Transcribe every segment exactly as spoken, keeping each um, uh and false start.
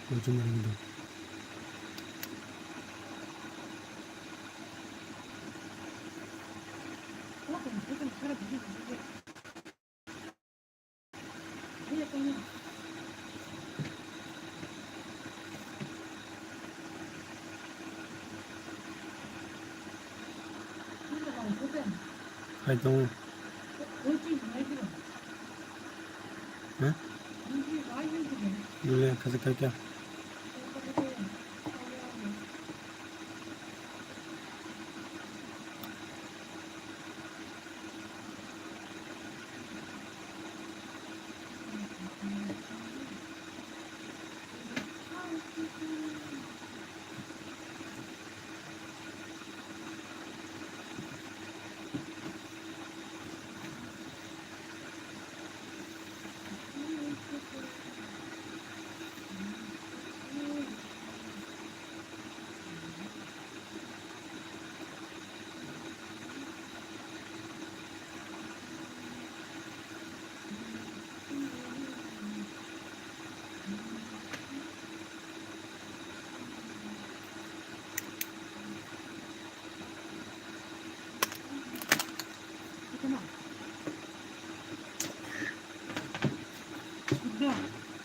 Muchung mari gitu. Hai tongo. Ha? Dole khaja khaikya.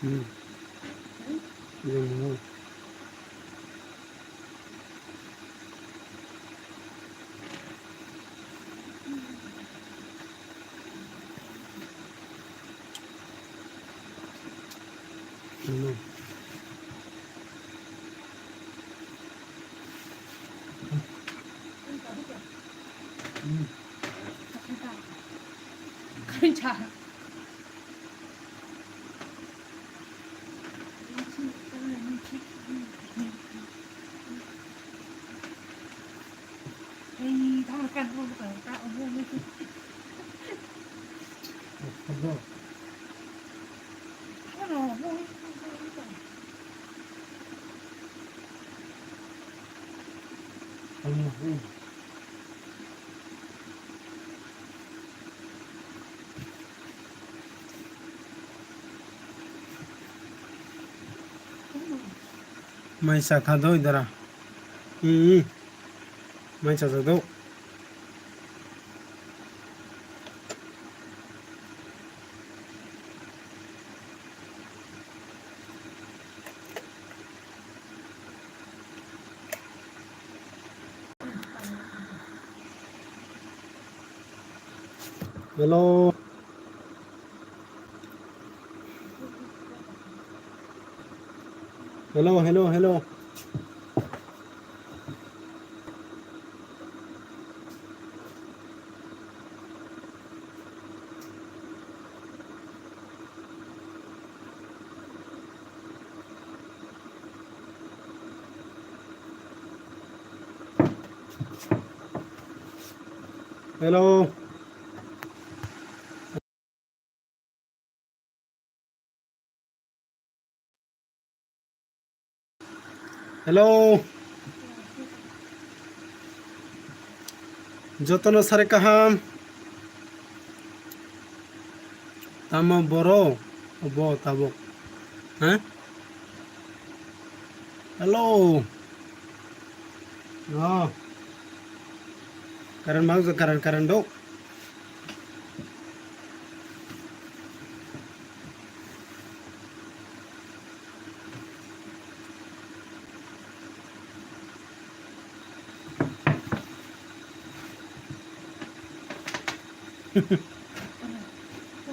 Hmm. Mai cha kha doi dara. Hmm. Mai cha cha do. Hello. Hello, hello, hello. Hello. Hello. Jotono sari kaham. Tamo boro obo tabuk. Ha? Hello. No. Karan mang karan karan do.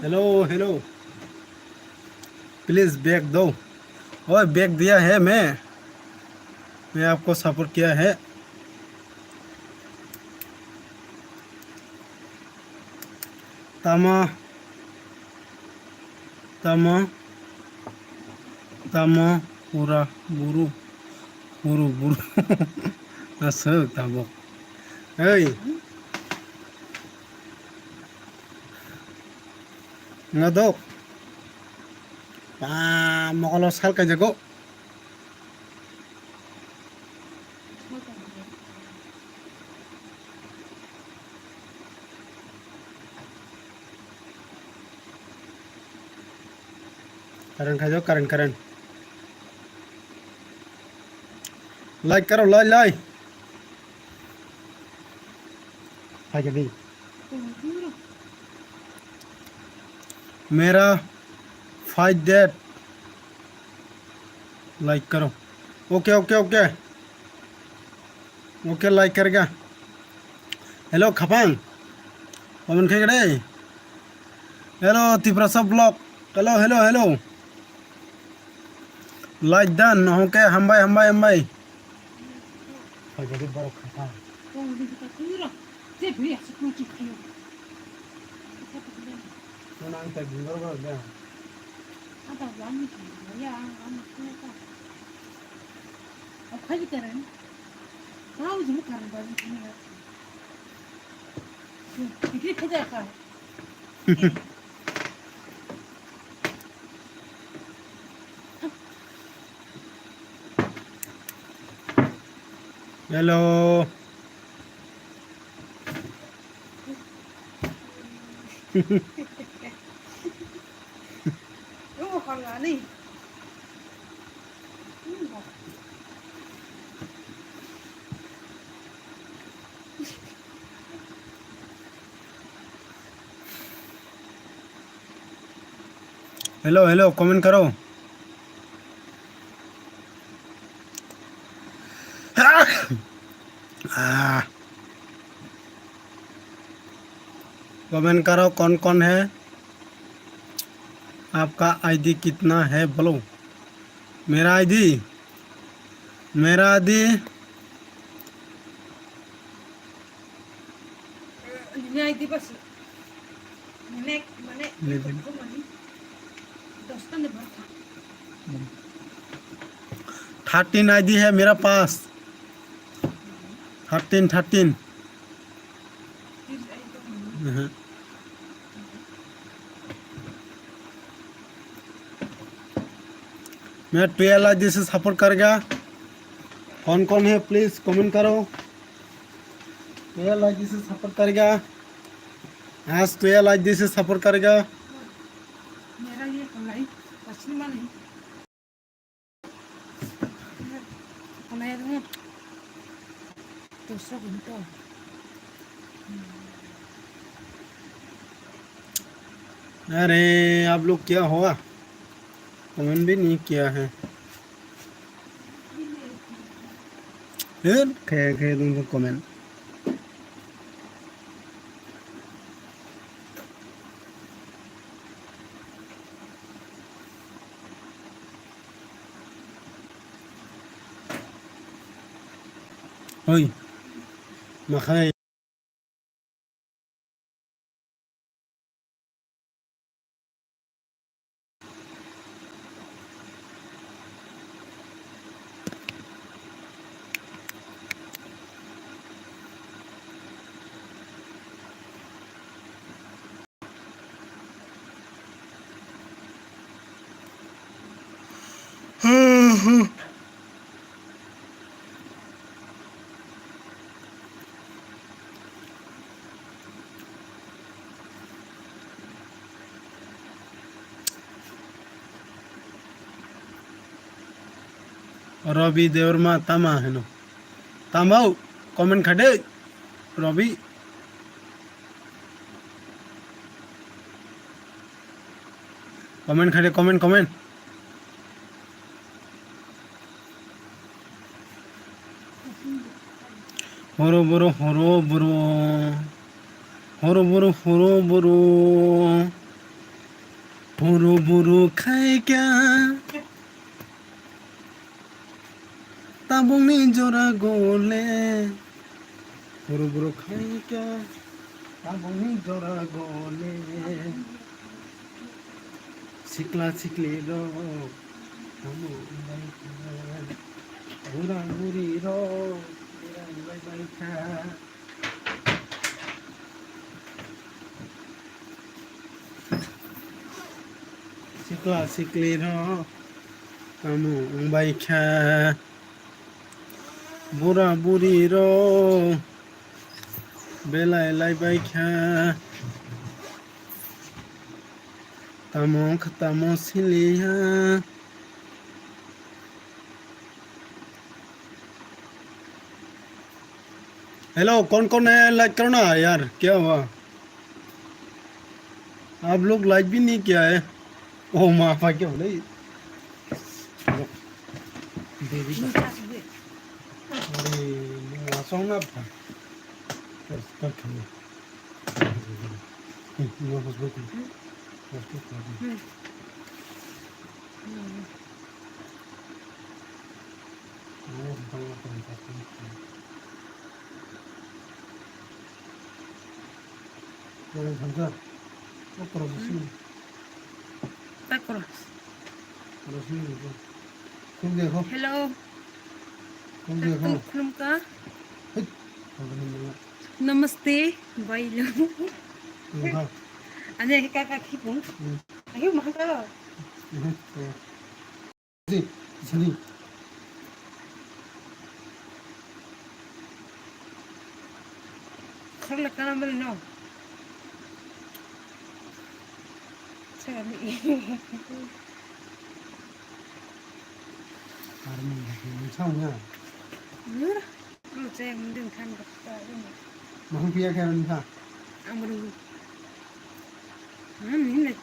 Hello, hello. Please back दो। ओए, back दिया है मैं। मैं आपको support किया है। Tamo, tamo, tamo, pura, buru, buru, buru. Aswk tabuk. Hey. Ngadok. Pa, mokolo sal kaijago. Karen khajo, karen, karen. Like karo, like, like. Hai jadi. Mera fight that. Like karo. Okay, okay, okay. Okay, like karga. Hello, Khapang. Comment khai gade. Hello, Tiprasa Vlog. Hello, hello, hello. Like done. Okay, hambai, hambai, hambai. Hai jadi borok Khapang. Tong di kita tu ro. Je beri asik kunci kayu. Kita tak boleh. Mana kita gimbar borok dia? Ada wani ya, anu tu apa? Apa kita ren? Tahu je karang baru ini ya. Ini kita apa? Hello. Hello, hello, comment karo. Ah. Comment karo, कौन कौन है? आपका आईडी कितना है बोलो। मेरा आईडी, मेरा ID Nini I D basi. Mane, mane, Eleven. Thirteen I D है मेरा पास। Thirteen, thirteen। हम्म। मैं ट्वेल्व आईडी से सपोर्ट करेगा। कौन कौन है प्लीज कमेंट करो। ट्वेल्व आईडी से सपोर्ट करेगा। आज ट्वेल्व आईडी से सपोर्ट करेगा। मेरा ये हलाई पश्चिम वाली। हलाई है। दूसरा घंटा। अरे, आप लोग क्या हुआ? कमेंट भी नहीं किया है। फिर खे खे तुमको comment. Oi, makhai. Robi Debbarma tama heno. Tamo, comment khade, Robi. Comment khade, comment, comment. Horo boro, horo boro. Horo boro, horo boro. Horo boro khaikha. Tabukni jora gole. Horo boro khaikha. Tabukni jora gole. Sikla sikli rok. Tamo wngbaikha. Bura buri rok. Bura wngbaikha. Sikla sikli rok tamo wngbaikha, bura buri rok belai laibaikha, tamo wngkha tamo siliya. Hello, कौन कौन है? लाइक करो ना यार, क्या हुआ? आप लोग लाइक भी नहीं किया है। ओ माँ, भाई क्या बोले? अरे, मैं आ जाऊँ ना आपका। बस, कल खाएंगे। हम्म, ये बस बिल्कुल। बस बिल्कुल। Hello. Khulumkha. Namaste. Bailo. Ane kaka khipung. Ayo mahaka. Sini, sini. Sarla kana mali no. Sani. Army ni sao na. Nur. Lu ceng ding kan dokta ini. Mahung pia kaya ni ha. Amru. Hmm, ini.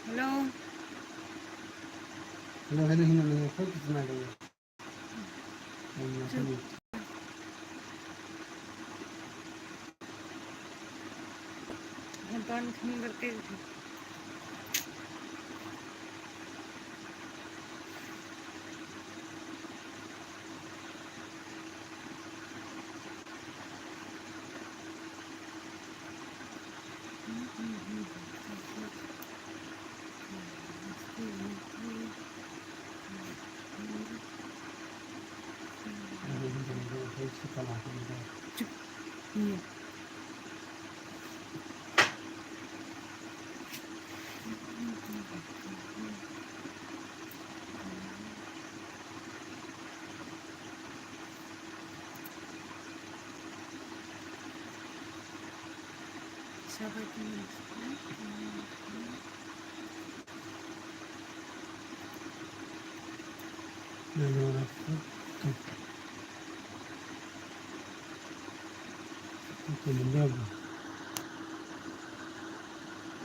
Hello. Hello, hello, hello, hello. Kau kita nak dulu.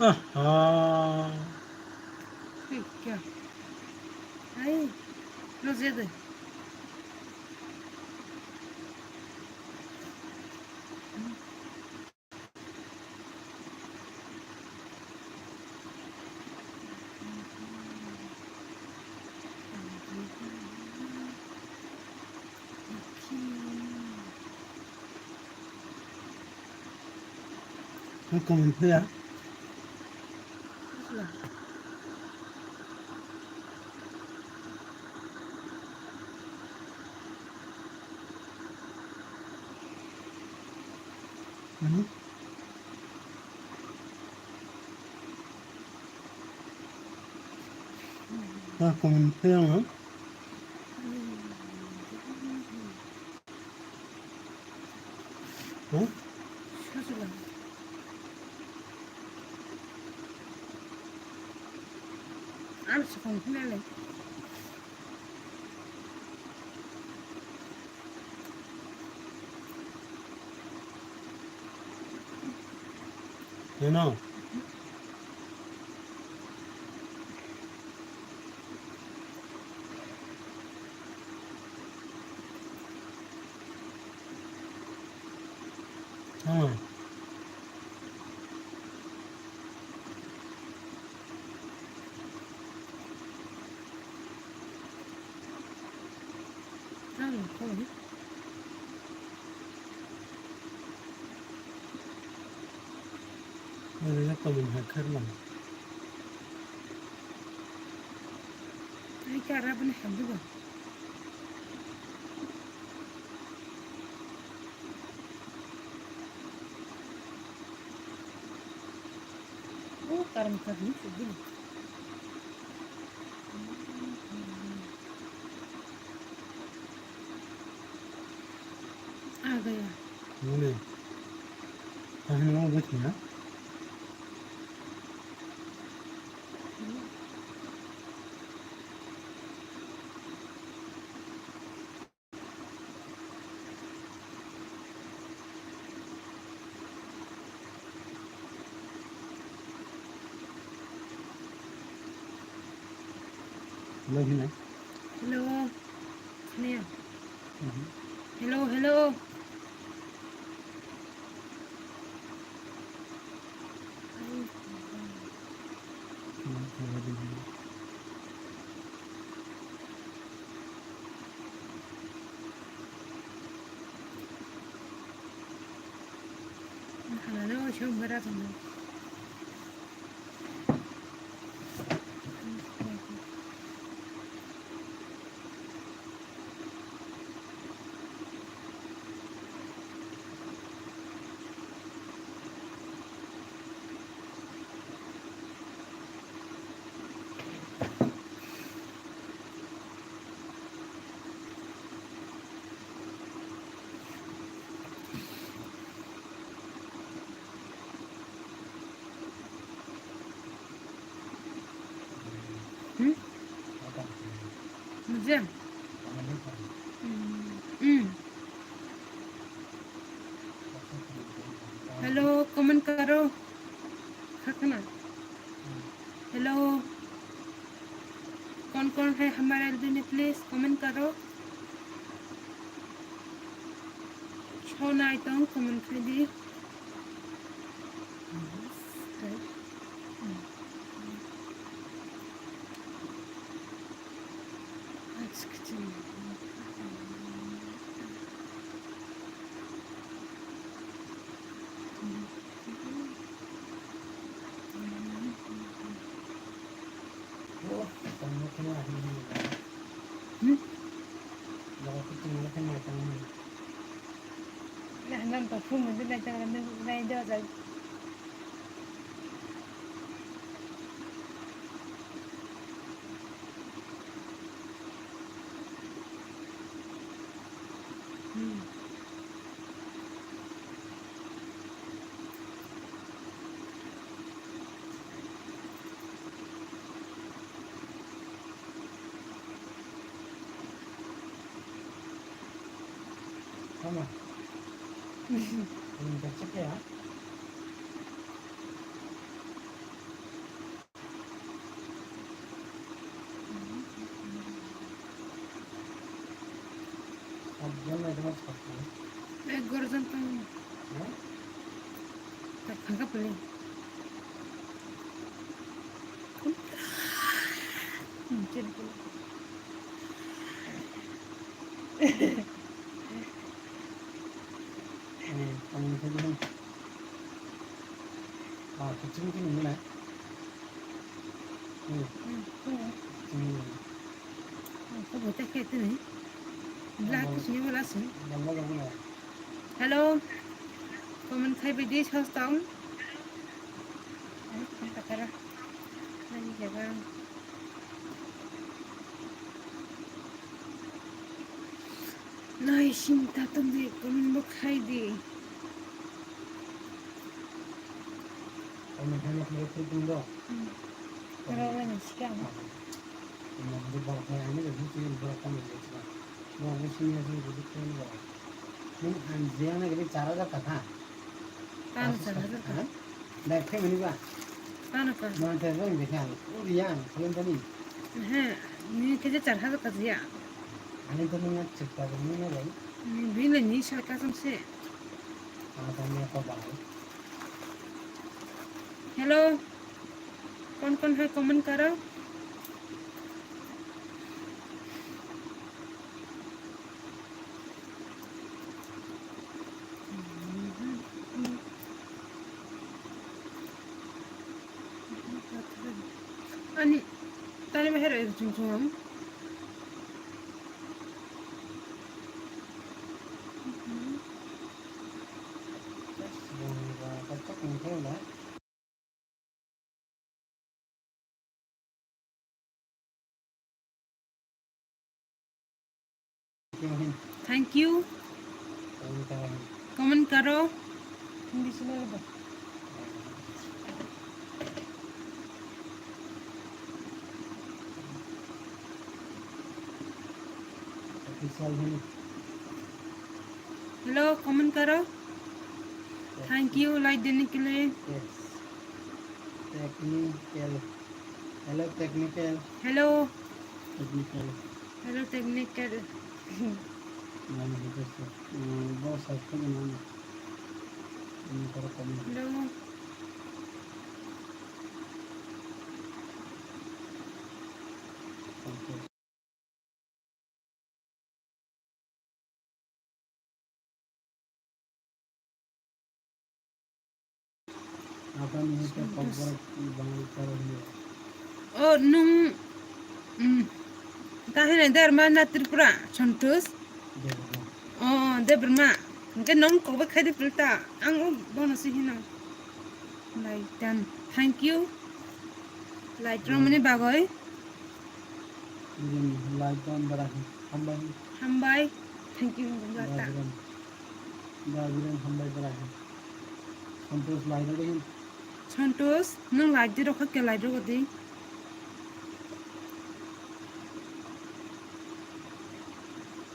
Aha. Ai, no zede. Comment ya. Ani? Ah, comment ya, ha? Hmm? Ang sukong hinale. Nino. Hmm. Nini comment hai kharnai. Ai kara bini hamdi ba. O karam kadni sugini. आ गया। Mune. Kahini mo bwthiya. Hello, hello. Hello. Khna. Mhm. Hello, hello. Hello, hello. Hmm? Mujem? Hmm. Hmm. Hello, comment karo. Khakna. Hello. कौन कौन है हमारे एलबी में, please comment करो। Chonai tong comment khai di. Tama. Ini kecil ya. Ek gorjan tong. Tak phangka puli. Ah, kuching kuching mana? Hmm. Hmm, hmm. Kuching mana? Oh, kau buta kaya tu ni. Black kuching mana sih? Lama lama mana? Hello. Comment khai bidi sas tong. Ai, kau takara. Nai jaga. Nai, sinta tongdi, comment bo khai di. Comment khai di, comment khai di. Hmm. Roro ni sikang. Comment bo khai, ani ko sini bo comment khai. Bo ani sini sini bo khai ni bo. Nung ang jeng na gini char hajar taka. Tano char hajar taka. Dak khe mani ba? Tano ka? Mo te rong de kha. Uri ya, kholon tani. He, ni khe je char hajar ka ya. Ani to nang chik pa ni na bai. Ni bi le ni sal ka sam se. Ano to ni ko ba. Hello. कौन कौन है कमेंट करो। Ani tani mahero ero chung chung. Thank you. Comment karo. Hindi sila ba? Hello, comment karo. Thank you, like dene ke liye. Yes. Technical. Hello, technical. Hello. Technical. Hello, technical. Nang hwnkhe sa-, mm, bo sa phone nang. Ini para kami. Hello. Okay. Apa ni hita Santos. Kokborok ni bangai karo hiya. Oh, nung, mm, tahina Derma na Tripura, Santos? Debbarma. Oh, Debbarma. Hingke nung kokbo khai di pilta. Ang o bono si hino. Like done. Thank you. Like Hmm. romani bagoi. Birin like done bara hi. Hambai. Hambai. Thank you, Rata. Babiran. Babiran hambai bara hi. Santos like rodi hin. Santos, nung like di rokha ke like rodi.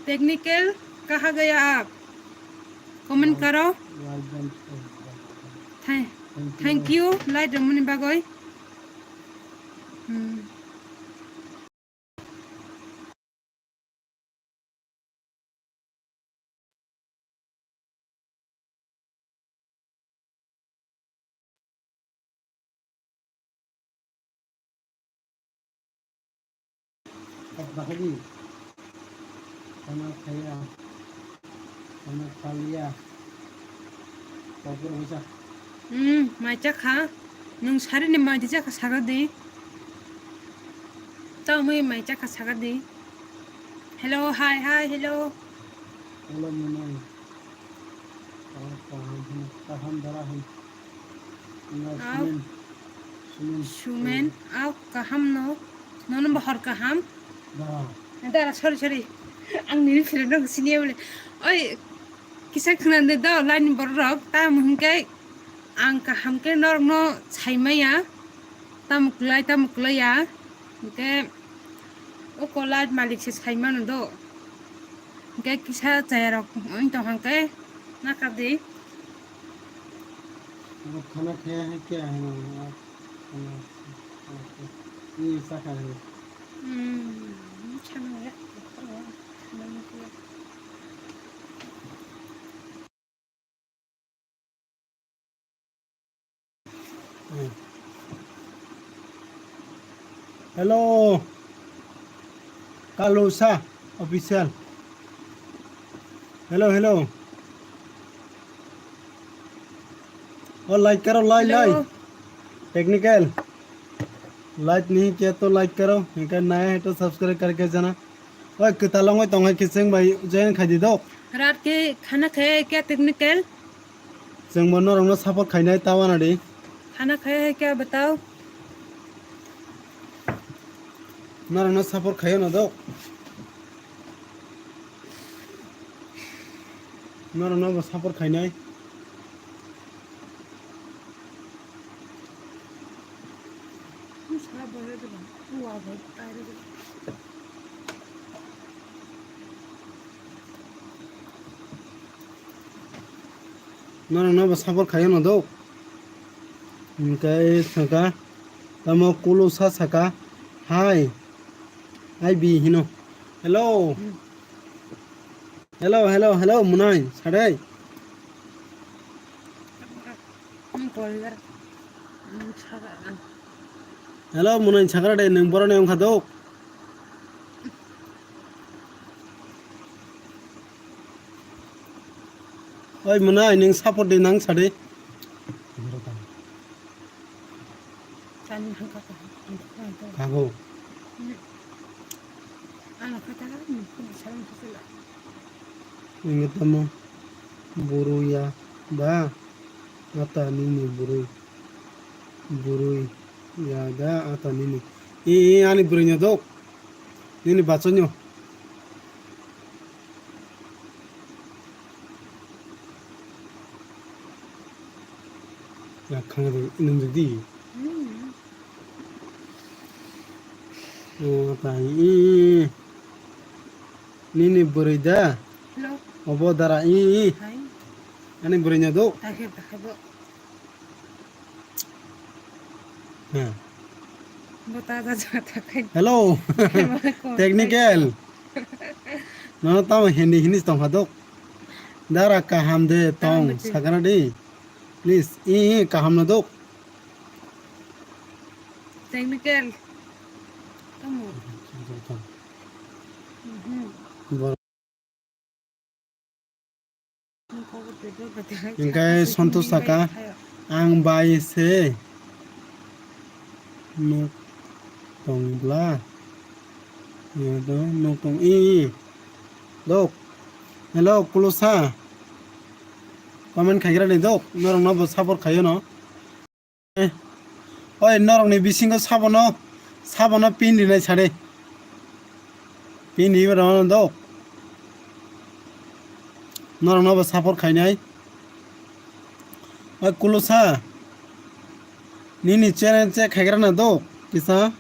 Technical, kaha gaya aap? Comment karo. Thank, thank you, like romani bagoi. Hmm. Khana khaya, khana khaliya, kokborok wngkha. Hmm, mai chakha. Nwng sarini mai di chakha saga di. Tamwi mai chakha saga di. Hello, hi, hi, hello. Hello, Munai. Kaham, kaham, kaham dara ham. Nga Au. Sumen. Sumen. Sumen, au kaham no. Nono bahar kaham. Dara. Dara, sorry, sorry. Ang nini film rok sini bole. Oi, kisa khna de do, line borok rok. Ta mohon kai. Ang kaham khe norokno saimaya, tamo kwlai, tamo kwlaiya, hwnkhe o kwlai malik se saimano do, hwnkhe kisa chayarok wng tong kha hwnkhe nakar di. Khana khaya hai kya hai na, khana, khana, ini sakha hai. Hmm, chana ya. Hello, Kalusa official. Hello, hello. Oh, like karo, like, hello. Like. Technical. Like nahi kiya to like karo. Inka naya hai to subscribe karke jana. Oi, kwtal wngwi tong hai khe chwng bai join khai di do. Rat ke khana khe kya technical? Chwng bo norok no support khainai ta wana di. Khana khe kya batao? Norok no support khaio no do. Norok no bo support khainai. Norok no bo support khaio no do. Hingke saka tamo kulusa saka hai. Ai bi hino. Hello. Hello, hello, hello, Munai, sadai. Hello, Munai, sakra de, nwng borok ni wngkha do. Oi, Munai, nwng support de nang sade. Kago. Ini tamo buru ya da ata nini buru. Buru ya da ata nini. I, i, ani buru nya dok. Nini bachonyo. Ya khang de nung di. Hmm. Oh, ta i. Nini bwrwi da? Hello. Obo dara i. Hai. Ani bwrwi nya do? Takhir, takhir bo. Ha. Hello. Technical. Nono tamo hindi hindi tong hadok. Dara kaham de tong sakana di. Please, i, i, kaham na dok. Technical. Tamo. Hingke Santosh saka, ang bai se nuk tong bla. Nuk tong i, i. Dok. Hello, Kulosa. Comment khaigra ni dok. Norok no bo support khayo no. Oi, norokni bisingo sabono, sabono pin rinai sade. Pin riwi rwno do. Norokno bo support khainai. Oi, Kulosa. Nini channel check khaigra na do, kisa.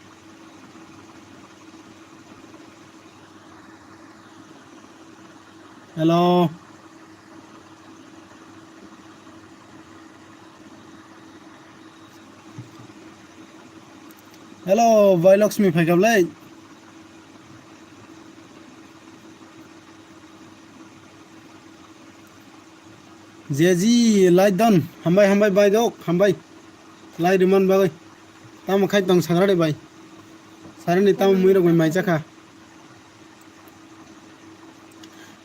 Hello. Hello, Bai Lakshmi phaikha bwlai. Jeji lai don, hambai, hambai, bai dok, hambai. Lai riman bagwi. Tamo khai tong sagra de bai. Sarani tamo mui rok bai mai chakha.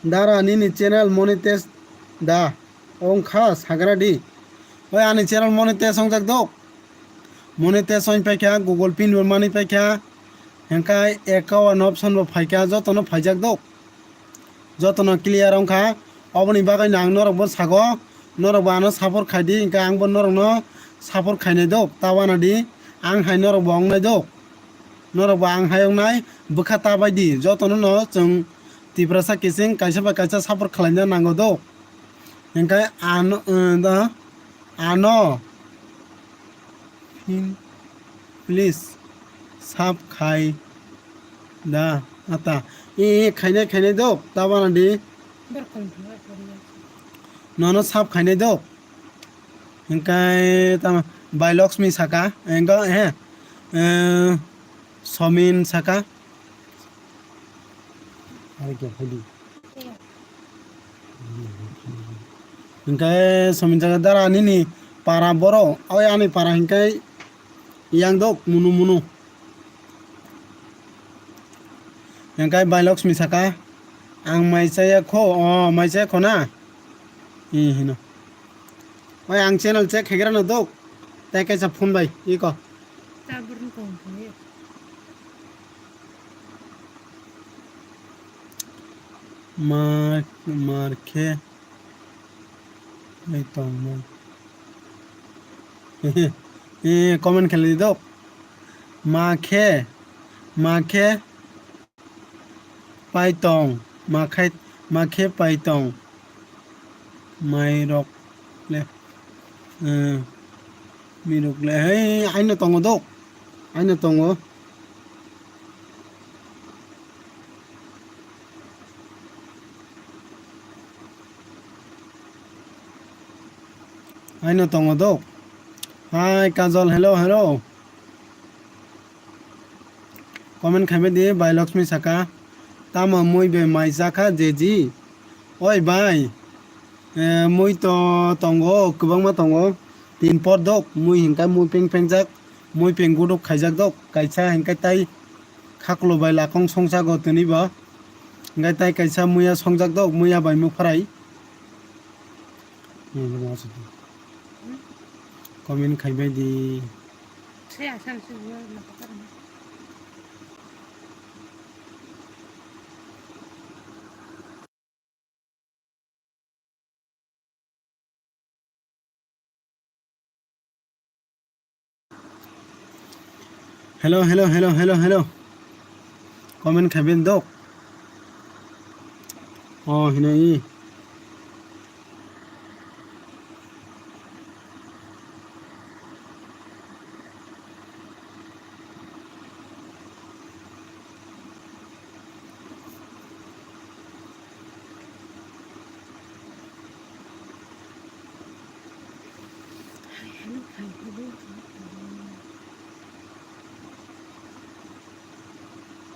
Dara nini channel monetize da ongkha sagra di. Oi ani channel monetize ongjak dok. Monetize ong paikha, Google Pin bo mani paikha. Hengkai account option bo phaikha, jotono phaijak dok. Jotono clear wngkha. Oboni bagwi no ang norokbo sago, norokbo ano support khaidi, hingkhe angbo norokno support khainai dok, ta wana di, ang hai norokbo wngnai dok, norokbo ang hai wngnai, bwkha ta bai di, jotono no chwng Tiprasa kiching kaisa bai kaisa support khlaina nango dok, hingkhe ano, eh, da, ano, Pin, please, sub khai da, ata. E, e, khainai, khainai dok, ta wana di. Nono sub khainai dok. Hingkai tama, Bai Lakshmi saka, engko, he, eh, Somin saka. Hingke somin jaga dara nini para boro, oi ani para hingke yang dok munu munu. Hingke Bai Lakshmi saka, ang mai chaya kho, o mai chaya kho na? Hi hino. Oi ang channel check khegra no dok. Tai kaisa phone bai, iko. Ma, mar khe bai tongmung. Eh, comment khe lai dok. Ma khe, ma khe pai tong, ma khai, ma khe pai tong. Mai rok le. Eh, mirok le. Hei, aino tongo dok. Aino tongo. Aino tongo dok. Hai, Kajol, hello, hello. Comment khaibai di, Bai Lakshmi saka. Tamo mui bai mai chakha, jeji. Oi bai, eh, mui to tongo, kwbangma tongo. Tin por dok, mui hingka mui peng pengjak, mui peng guduk khaijak dok. Kaisa hingka tai khaklo bai lakong songjago tini bo. Hingka tai kaisa muya songjak dok, muya bai mupharai. Comment khaibai di. Hello, hello, hello, hello, hello. Comment khaiben dok. Oh, hino i.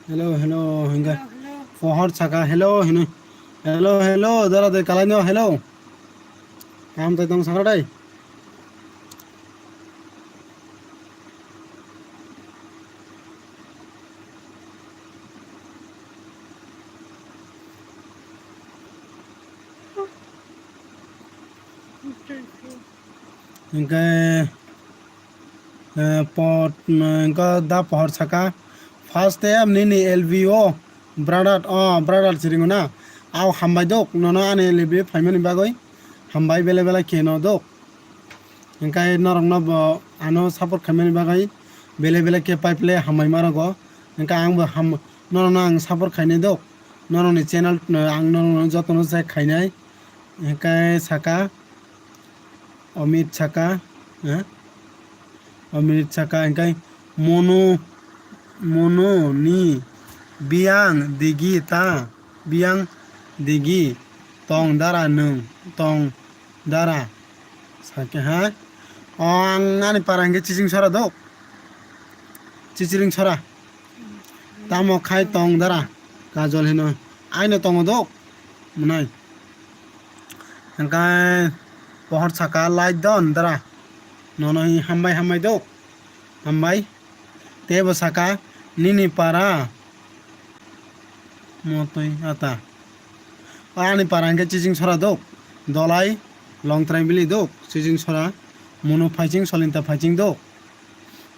Hello, hello, hingke. Hello, hello. Pohor saka, hello, hino. Hello, hello, dara de kalai no, hello. Kam tai tong sakra dai. Hingke, eh, pot, hingke da pohor saka. First time nini L V O, brother, oh, brother siringo na. Au hambai dok, nono ani L V O phaimani bagwi. Hambai bele bele khe no dok. Hingke norokno bo ano support khaimani bagwi bele bele khe pipe le hambai ma rogo. Hingke ang bo ham-, norokno ang support khainai dok. Norokni channel, ang norokno jotono share khainai. Hingke saka, Amit saka, eh? Amit saka, hingke mono, mono ni biyang digi ta, biyang digi tong dara nwng, tong dara. Sake ha. O ang ani para hingke chiching sora dok. Chichiring sora. Tamo khai tong dara. Kajol hino. Aino tongo dok. Mwnai. Hingke pohor saka light don dara. Nono hi hambai hambai dok. Hambai. Tebo saka nini para. Motoi ata. Ani para hingke chiching sora dok. Dolai longtrai bili dok. Chiching sora. Mono phaiching solinta phaiching dok.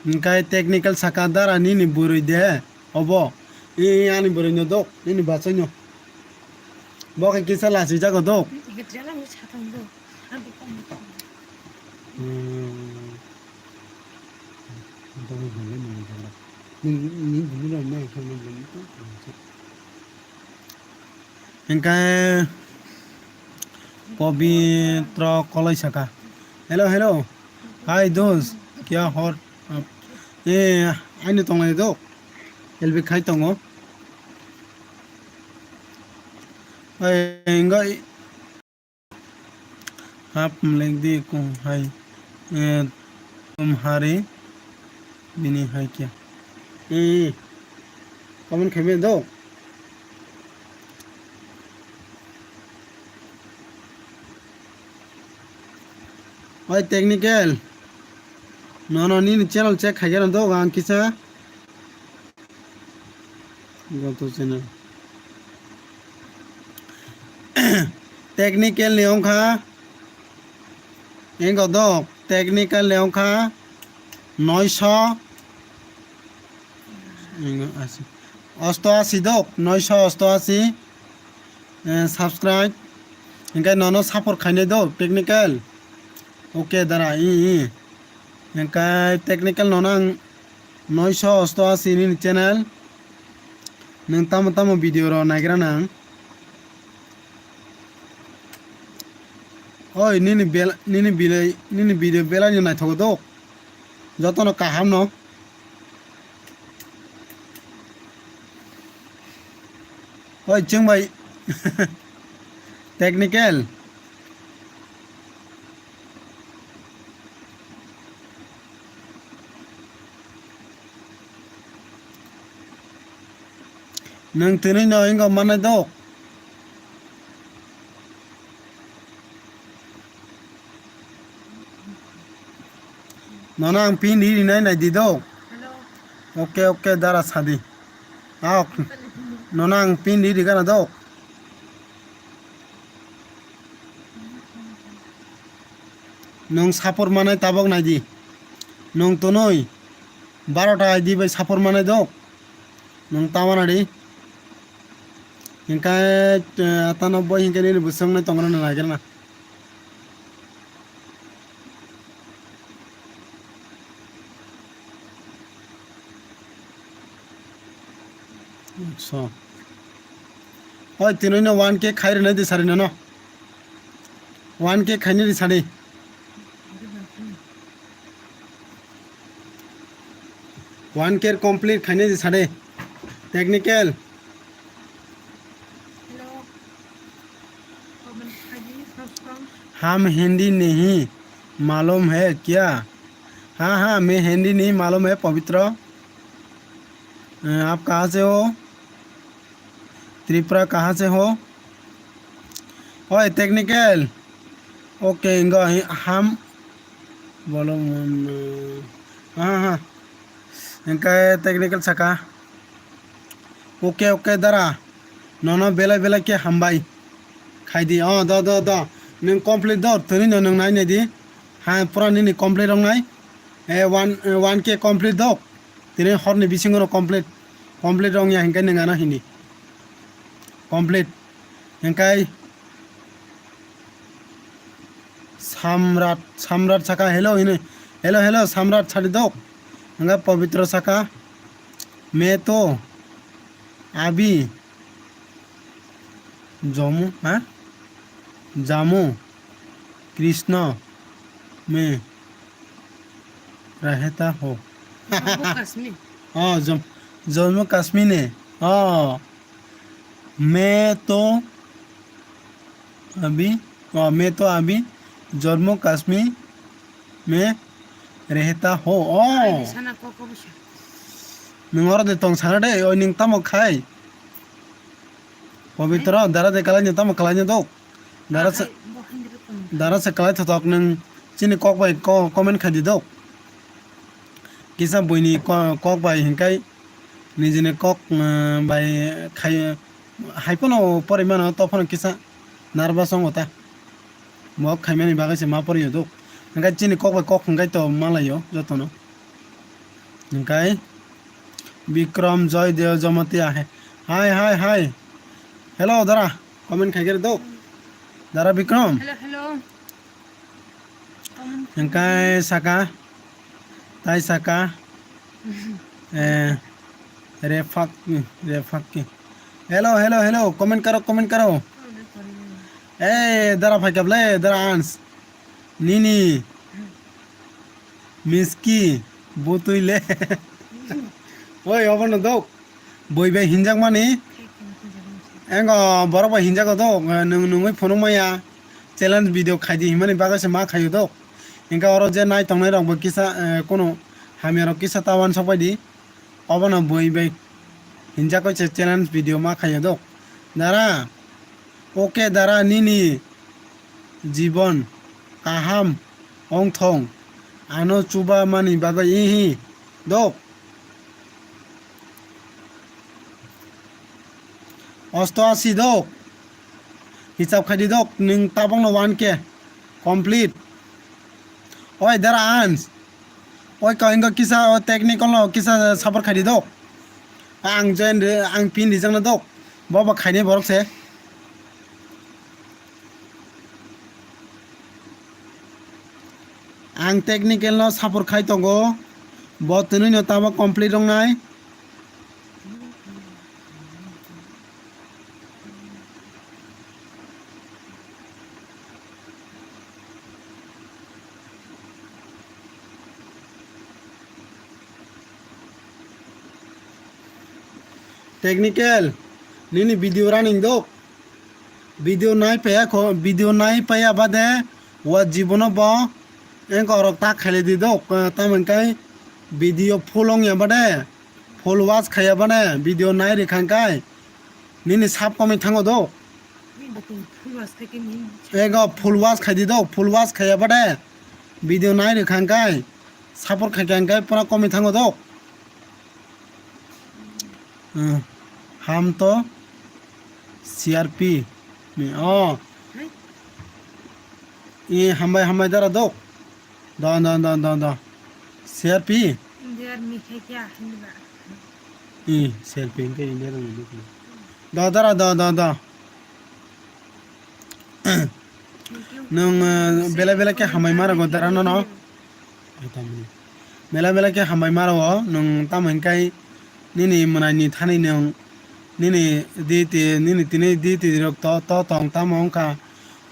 Hingke technical saka dara nini bwrwi de obo. I ani bwrwi no dok. Nini bachai no. Bo khe kisa lachi jago dok. Hmm. Hingke Pobitro koloi saka. Hello, hello. Hi, dos. Kya hor? Eh, aino tonglai dok. Elbe khai tongo. Hey, hingke Hap mlek di kung hai, eh, tumhari bini hai kya? Eh, comment khaimani do. Oi, technical. Nono nini channel check khaikhe rw do, ang kisa. Joto channel. Technical ni wngkha. Engo dok. Technical ni wngkha. Noisho. Engo asi. Osto asi dok. Noisho osto asi. Eh, subscribe. Hingke nono support khainai do. Technical. Okay, dara. I, i. Hingke technical nono ang Noisho osto asi nini channel. Nwng tamo tamo video rok naigra nang. Oi, nini bel-, nini bilai, nini video belai no naithogo do. Jotono kaham no. Oi, chwng bai. Technical. Nwng tini no ingo manai dok. Nono ang pin ri rinai nai di dok. Hello. Okay, okay, dara sadi. Aok. Nono ang pin ri ri gana dok. Nwng support manai tabok naidi. Nwng tonwi barota I D bai support manai dok. Nwng tama nadi. Hingke, eh, atano boi hingke nini bwswk nai tongrwna naigrana. So. Oi, tini no one K khai rwnai di sari nono. One K khaini di sadi. One K complete khaini di sadi. Technical. Hello. हम हिंदी नहीं मालूम है क्या? हाँ, हाँ, मैं हिंदी नहीं मालूम है, पवित्र। अ, आप कहाँ से हो? Tripura kaha se ho? Oi, technical. Okay, ingo hi-, ham. Bolo mon, ha, ha, ha. Hingke technical saka. Okay, okay, dara. Nono belai belai ke hambai. Khaidi, oh, do, do, do. Nung complete do, tini no nung nai nai di. Ha, pura nini complete rong nai. Eh, one, eh, one K complete do. Tini hor ni bisingo no complete. Complete rong ya hingke nung ano hini. Complete. Hingkai Samrat, Samrat saka hello hini. Hello, hello, Samrat sadi dok. Hingke Pabitra saka. Me to. Abi. Jomu, ha? Jamu. Krishna. Me. Raheta ho. Jammu Kashmir. Oh, Jam-, Jammu Kashmir ne. Oh. मैं तो अभी, oh, मैं तो अभी जम्मू कश्मीर में रहता हूँ. Oh. Ani sana kok kok bisa. Nwng oro de tong sana de, oi nwng tamo khai. Pabitra, dara de kalai ni tamo kalai ni dok. Dara se, dara se kalai thotok nwng chini kok bai ko-, comment khai di dok. Kisa buini ko-, kok bai hinkai nijini kok, eh, bai khai, hai phano pori mano, to phano kisa nervous wngo ta. Bo khaimani bagwi se ma pori yo dok. Hinkai chini kok bai kok hinkai to malaio jotono. Hinkai Bikram Joy Deo Jamatia hai. Hai, hai, hai. Hello, dara. Comment khai khe dok. Dara Bikram. Hello, hello. Comment. Hingkai saka. Tai saka. Eh, refak, refak. Hello, hello, hello. Comment karo, comment karo. Eh, dara phai kable, dara ans. Nini. Miski. Butui le. Oi, obo no dok. Boi bai hinjak mani. Engo borok bai hinjago dok. Nung nungui phunuk maya. Challenge video khaidi himani bagwi se ma khaio dok. Hingke oro je nai tongnai rok bo kisa, eh, kono hamya rok kisa ta wansok bai di. Obono bui bai hinjak koi se challenge video ma khaio dok. Dara, okay dara nini jibon kaham ongthong ano chuba mani bagwi ihi dok. Osto asi dok. Hisab khaidi dok, nwng tabokno one K complete. Oi dara ans. Oi kau ingo kisa o technical no kisa support khaidi dok. Ang join re, ang pin rijak na dok. Bobo khaini borok se. Ang technical no support khai tongo. Bo twnwi no tamo complete wngnai. Technical, nini video running dok. Video nai paya kho, video nai paya bade wa jibono bo engko rok ta khaile di dok, eh, tamon kai video full ong ya bade, full watch khaya bade, video nai ri khang kai nini sap komwi thango dok. Ego full watch khai di dok, full watch khaya bade, video nai ri khang kai, support khai khang kai pura komwi thango dok. Hmm. Ham to C R P ni. Oh. Hai. I hambai hambai dara do. Do, do, do, do, do. C R P. India mi khai kya hindi ba? I C R P ke India dong ni. Do dara do, do, do. Nwng, eh, belai belai khe hambai ma rwgo dara nono. Belai belai khe hambai ma rwgo nwng tamo hinkai nini mwnaini thani nwng nini duty nini tini duty rok to to tong tamo wngkha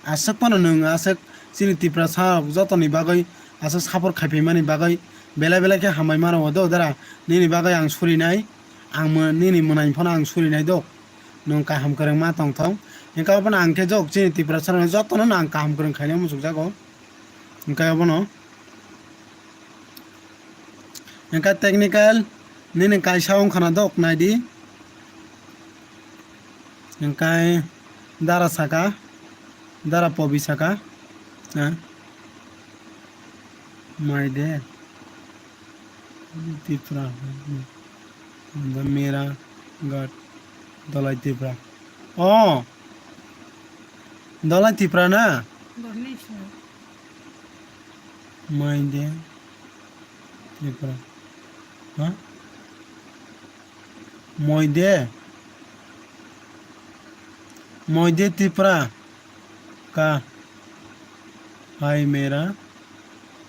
aswk phano nwng aswk chini Tiprasa rok jotoni bagwi aswk support khai phaimani bagwi belai belai khe hambai ma rwgo do dara nini bagwi ang surinai ang mw-, nini mwnaini phano ang surinai do. Nwng kaham kwrwng ma tongthong. Hingke abono ang khe jok chini Tiprasa rok jotono no ang kaham kwrwng khaina muchukjago. Hingke abono. Hingke technical nini kaisa wngkha na dok naidi. Hingkai dara saka, dara pobi saka, ha? Mai de, Tripura, mera gat, Dolai Tripura. Oh, Dolai Tripura na? Mai de, Tripura, ha? Moide. Moide Tripura. Ka. Hai mera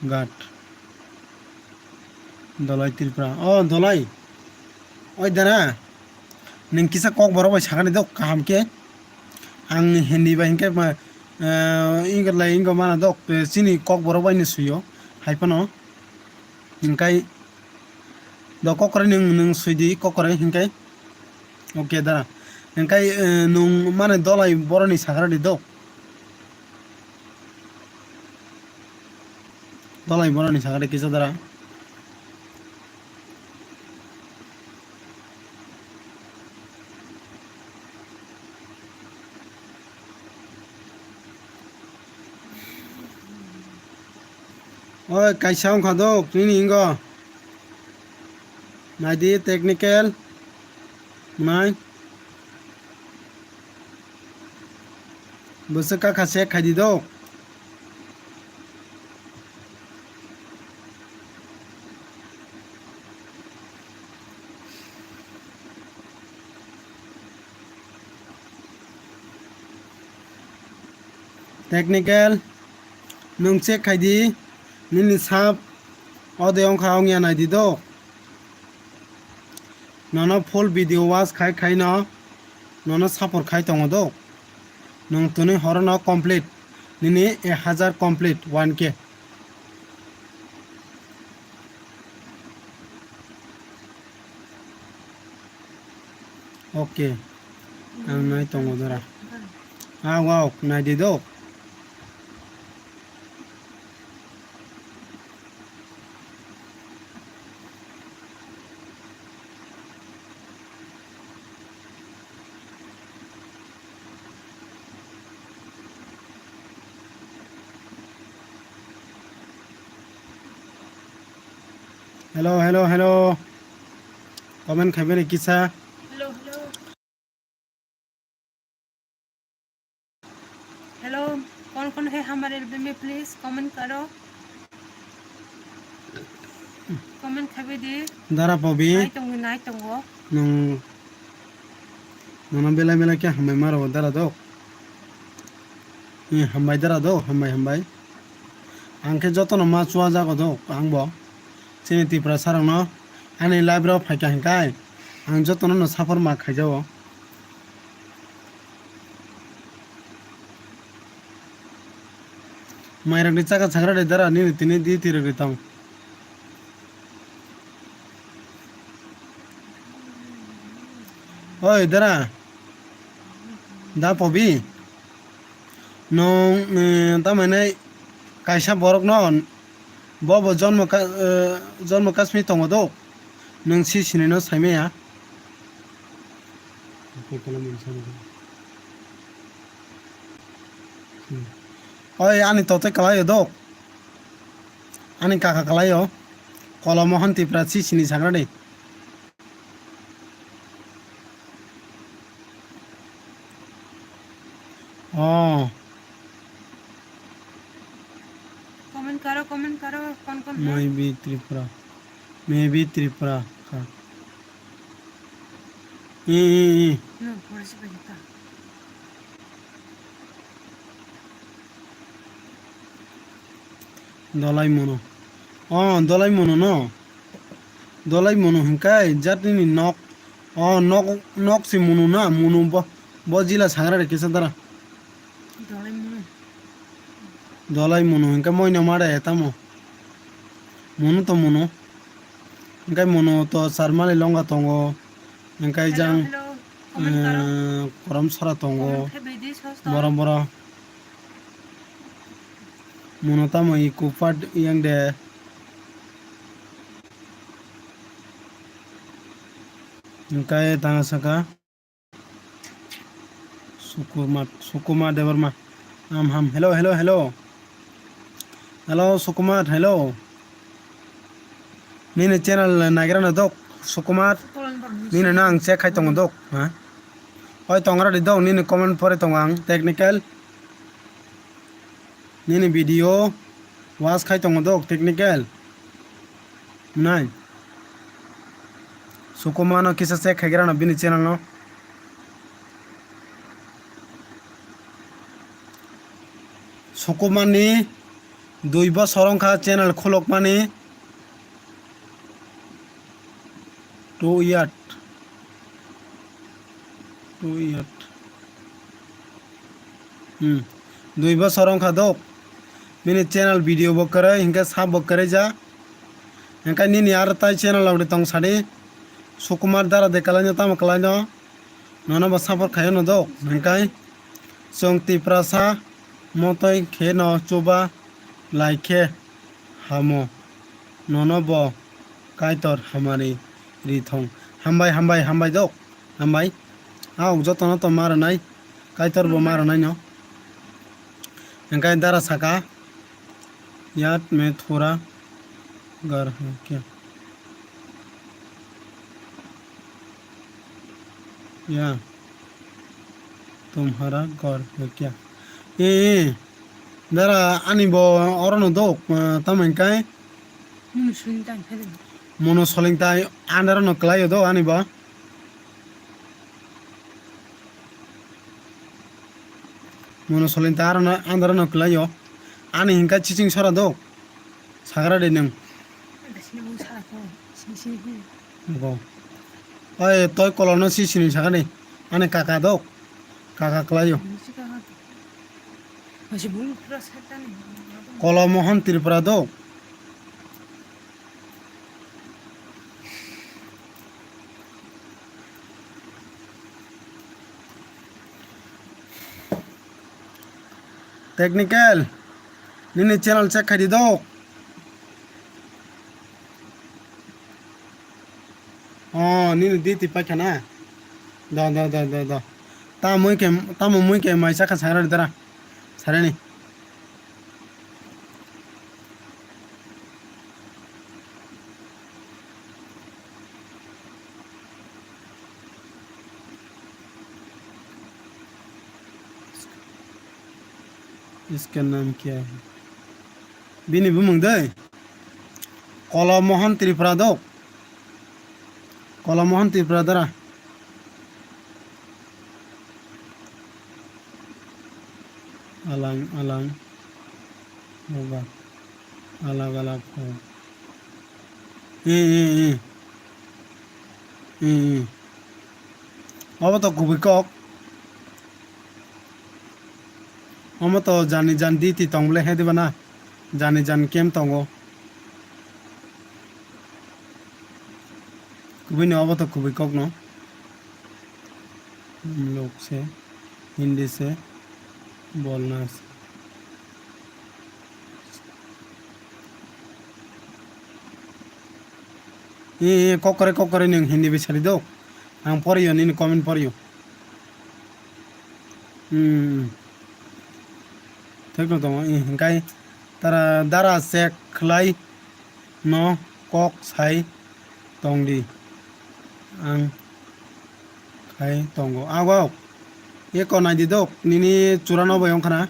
gat. Dolai Tripura. Oh, Dolai. Oi dara. Neng kisa kok borok bai sakani dok kaham ke. Ang Hindi bai hingke ma, eh, ingo lai ingo mana dok, eh, chini kok borok bai ni suyo. Hai phano. Hingkai do kokore nwng, nwng swidi kokore hingkai. Okay dara. Hingkai, eh, nwng mane Dolai boroni sakra di do. Dolai boroni sakra di kisa dara. Oi, kaisa wngkha do, nini ingo. Naidi technical. Nai. Bwswk kakha check khaidi do. Technical, nwng check khaidi, nini sap ode wngkha wngya naidi do. Nono full video watch khai khai no, nono support khai tongo do. Nwng tini horo no complete, nini ek hazar complete, one K. Okay. Ang nai tongo dara. Ah, wow, nai di do. Hello, hello, hello. Comment khaibani kisa. Hello, hello. Hello, कौन कौन है हमारे एल्बम में, please comment करो। Comment khaibidi. Dara pobi. Nai tongo, nai tongo. Nwng, nono belai belai khe hambai ma rwo dara do. Ni hambai dara do, hambai, hambai. Ang khe jotono ma chuwa jago do, ang bo. Chini Tripura sarokno ani live rok phaikha hinkai, ang jotono no saphor ma khaijago. Mairok ni chaka chagra de dara nini tini di tirok ri tong. Oi dara. Da pobi. Nwng, eh, tamani kaisa borok no bo bo jonmo ka, eh, jonmo kasmi tongo do. Nwng si sinino saimaya. Oi, ani tote kalaio do. Ani kaka kalaio. Kolomo hon Tipra si sini sagra de. Oh. Comment karo, comment karo, kon kon hai? Maybe Tripura. Maybe Tripura ka. Eh, eh, eh. No, por eso me gusta. Dolai mono. Oh, dolai mono no. Dolai mono hinkai jatni ni nok. Oh, nok, nok si mono na, mono bo, bo jila sangra de kisa dara. Dolai mono. Dolai mono hinkai moina mare tamo. Mono to mono. Hinkai mono to Charmali longa tongo. Hinkai jang, hello. Comment karo. Eh, korom sara tongo. Comment khe bidi sos to. Boro boro. Mono tamo i kupat yang de. Hinkai tanga saka. Sukumar, Sukumar Debbarma. Am ham. Hello, hello, hello. Hello, Sukumar, hello. Nini channel nagira no dok, Sukumar. Nini no ang check khai tongo dok. Ha? Oi tongra di dok, nini comment pore tongo ang, technical. Nini video watch khai tongo dok, technical. Nai. Sukumano kisa check khaigrano bini channel no. Sukumani dui bosor wngkha channel khulokmani. Two year. Two year. Hmm. Dui bosor wngkha dok. Bini channel video bo kwrwi, hinkhe sub bo kwrwi ja. Hinkhe nini aro tai channel rok de tong sadi. Sukumar Dara de kalaino tamo kalaino. Nono bo support khaio no dok. Hinkhe chwng Tiprasa motoi khe no chuba lai khe hamo. Nono bo Kaitor hamari ri thong. Hambai, hambai, hambai dok. Hambai. Aok jotono to ma rwnai. Kaitor bo ma rwnai no. Hinkhe Dara saka, "Yaad mein thora ghar hai kya? Ya, tumhara ghar hai kya?" E, e, Dara ani bo oro no dok, ah, tamo hinkhe? Mono soling tai phai de. Mono soling tai andaro no kwlaio do ani bo. Mono soling tai aro no andaro no kwlaio. Ani hinkhe chiching sora do. Sagra de nwng. Bo. Oi toi kolom no si sini sagra de. Ani kaka do. Kaka kwlaio. Kolo Mohan Tripura do. Technical, nini channel check khai di do. Oh, nini duty paikha na? Do, do, do, do, do. Tamo mui khe, tamo mui khe mai sakha sangrani dara. Sarani. इसका नाम क्या है? Bini bumung de? Kolo Mohan Tripura do. Kolo Mohan Tripura dara. Alang alang hoga, alag alag hoga. Eh, eh, eh. Eh, eh. Obo to kubui kok. Omo to jani jan duty tong bole he diba na? Jani jan camp tongo. Kubui ni obo to kubui kok no. हम लोग से हिंदी से बोलना। Eh, eh, kokore kokore nwng Hindi bai sari do. Ang poriyo, nini comment poriyo. Hmm. Thik no tongo, eh, hingkai tara dara check khlai no kok sai tong di. Ang khai tongo. Ago. Eko nai di dok, nini chura no bai wngkha na.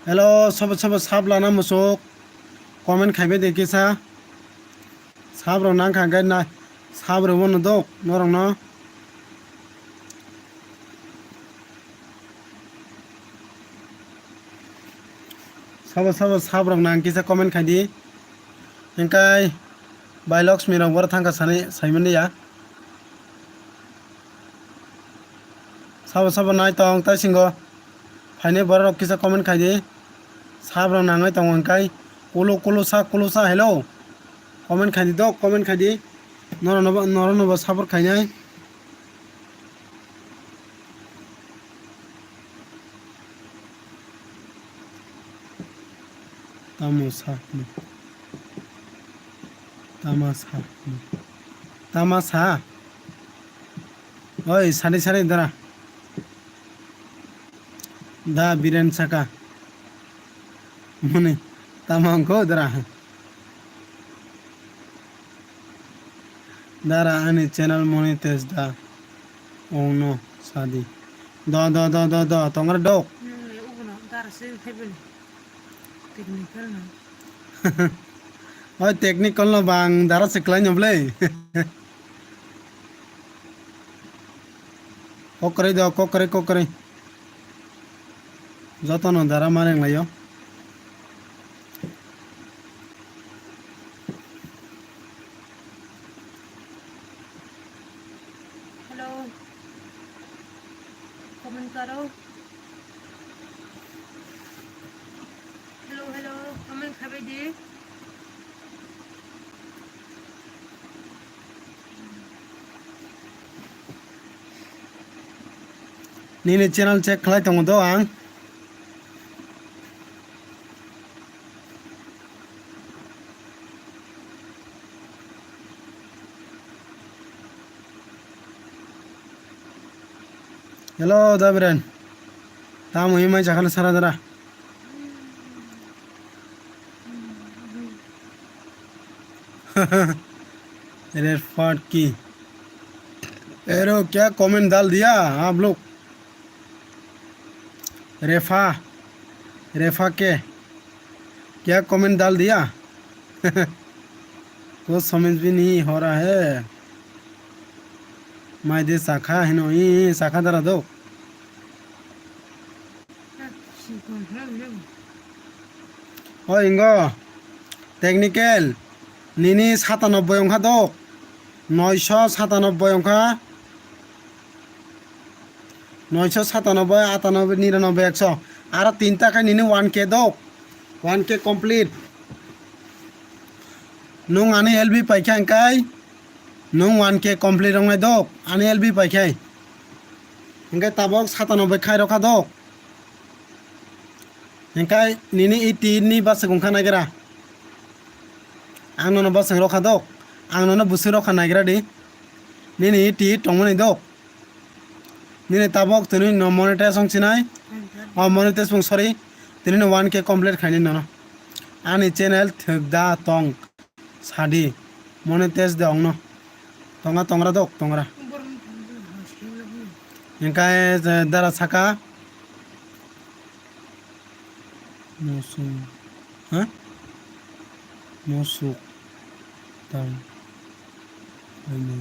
Hello, sabo sabo sab lana musuk. Comment khaibai de kisa. Sab rok nang kha hingke na sab rok bono dok norok no. Sabo sabo sab rok nang kisa comment khai di. Hingkai Bai Laxmi rok boro thangkha sani saimani ya. Sabo sabo nai tong tai singo. Phainai borok rok kisa comment khai di. Sab rok nangwi tongo hingkai. Kulu kulu sa kulu sa hello. Comment khai di dok, comment khai di. Norok nobo, norok nobo support khainai. Tamo sa. Tama sa. Tama sa. Oi, sari sari dara. Da Biren saka. Muni. Tama ko dara. Dara ani channel monetize da ongno sadi. Do, do, do, do, do, tongra dok. Hmm, uguno dara se thebel. Technical no. Oi, technical no bang dara se klai no ble. Kokre do, kokre, kokre. Jotono dara mareng laio. Hello. Comment karo. Hello, hello. Comment khabai di. Nini channel check khlai tongo do ang. Hello, Dabiran. Tamo himai jakhana sara dara. रेफा की। एरो क्या कमेंट डाल दिया आप लोग? रेफा, रेफा के क्या कमेंट डाल दिया? कुछ समझ भी नहीं हो रहा है। Mai de sakha hino, i, i, sakha dara do. O ingo technical nini satanoboi wngkha do. Noisho satanoboi wngkha. Noisho satanoboi, atanoboi, niranoboi, ekso. Aro tinta khe nini one K do. One K complete. Nung ani L B paikha hingkai. Nwng one K complete wngnai dok, ani L B paikhai. Hingkhe tabok satanoboi khai rokha dok. Hingkhe nini eighty ni bwswk wngkha naigra. Ang nono bwswk rokha dok. Ang nono bwswk rokha naigra di. Nini eighty tongmani dok. Nini tabok tini no monetize wng sinai. O monetize wng sorry. Tini no one K complete khaini nono. Ani channel thwk da tong. Sadi, monetize de ongno. Tonga, tongra dok, tongra. Hingkai, eh, dara saka. Musuk, ha? Musuk, tang. Ini.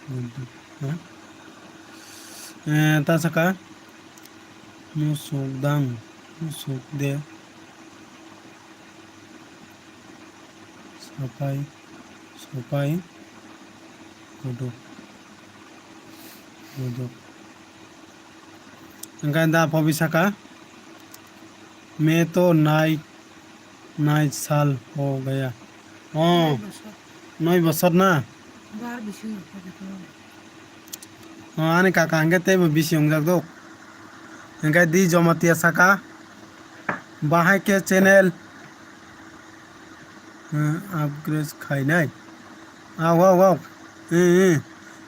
Untuk, ha? Eh, ta saka. Musuk dang, musuk de. Sapai, sapai, kodok, kodok. Hingkhe da phobi saka, "मैं तो nai, nai sal ho gaya." Oh, noi bosor na? Bar bisi wngkha. Oh, ani kaka hingkhe teibo bisi wngjak dok. Hingkhe di Jomatia saka, bahai khe channel, hmm, upgrade khainai. Aw, aw, aw. Eh, eh.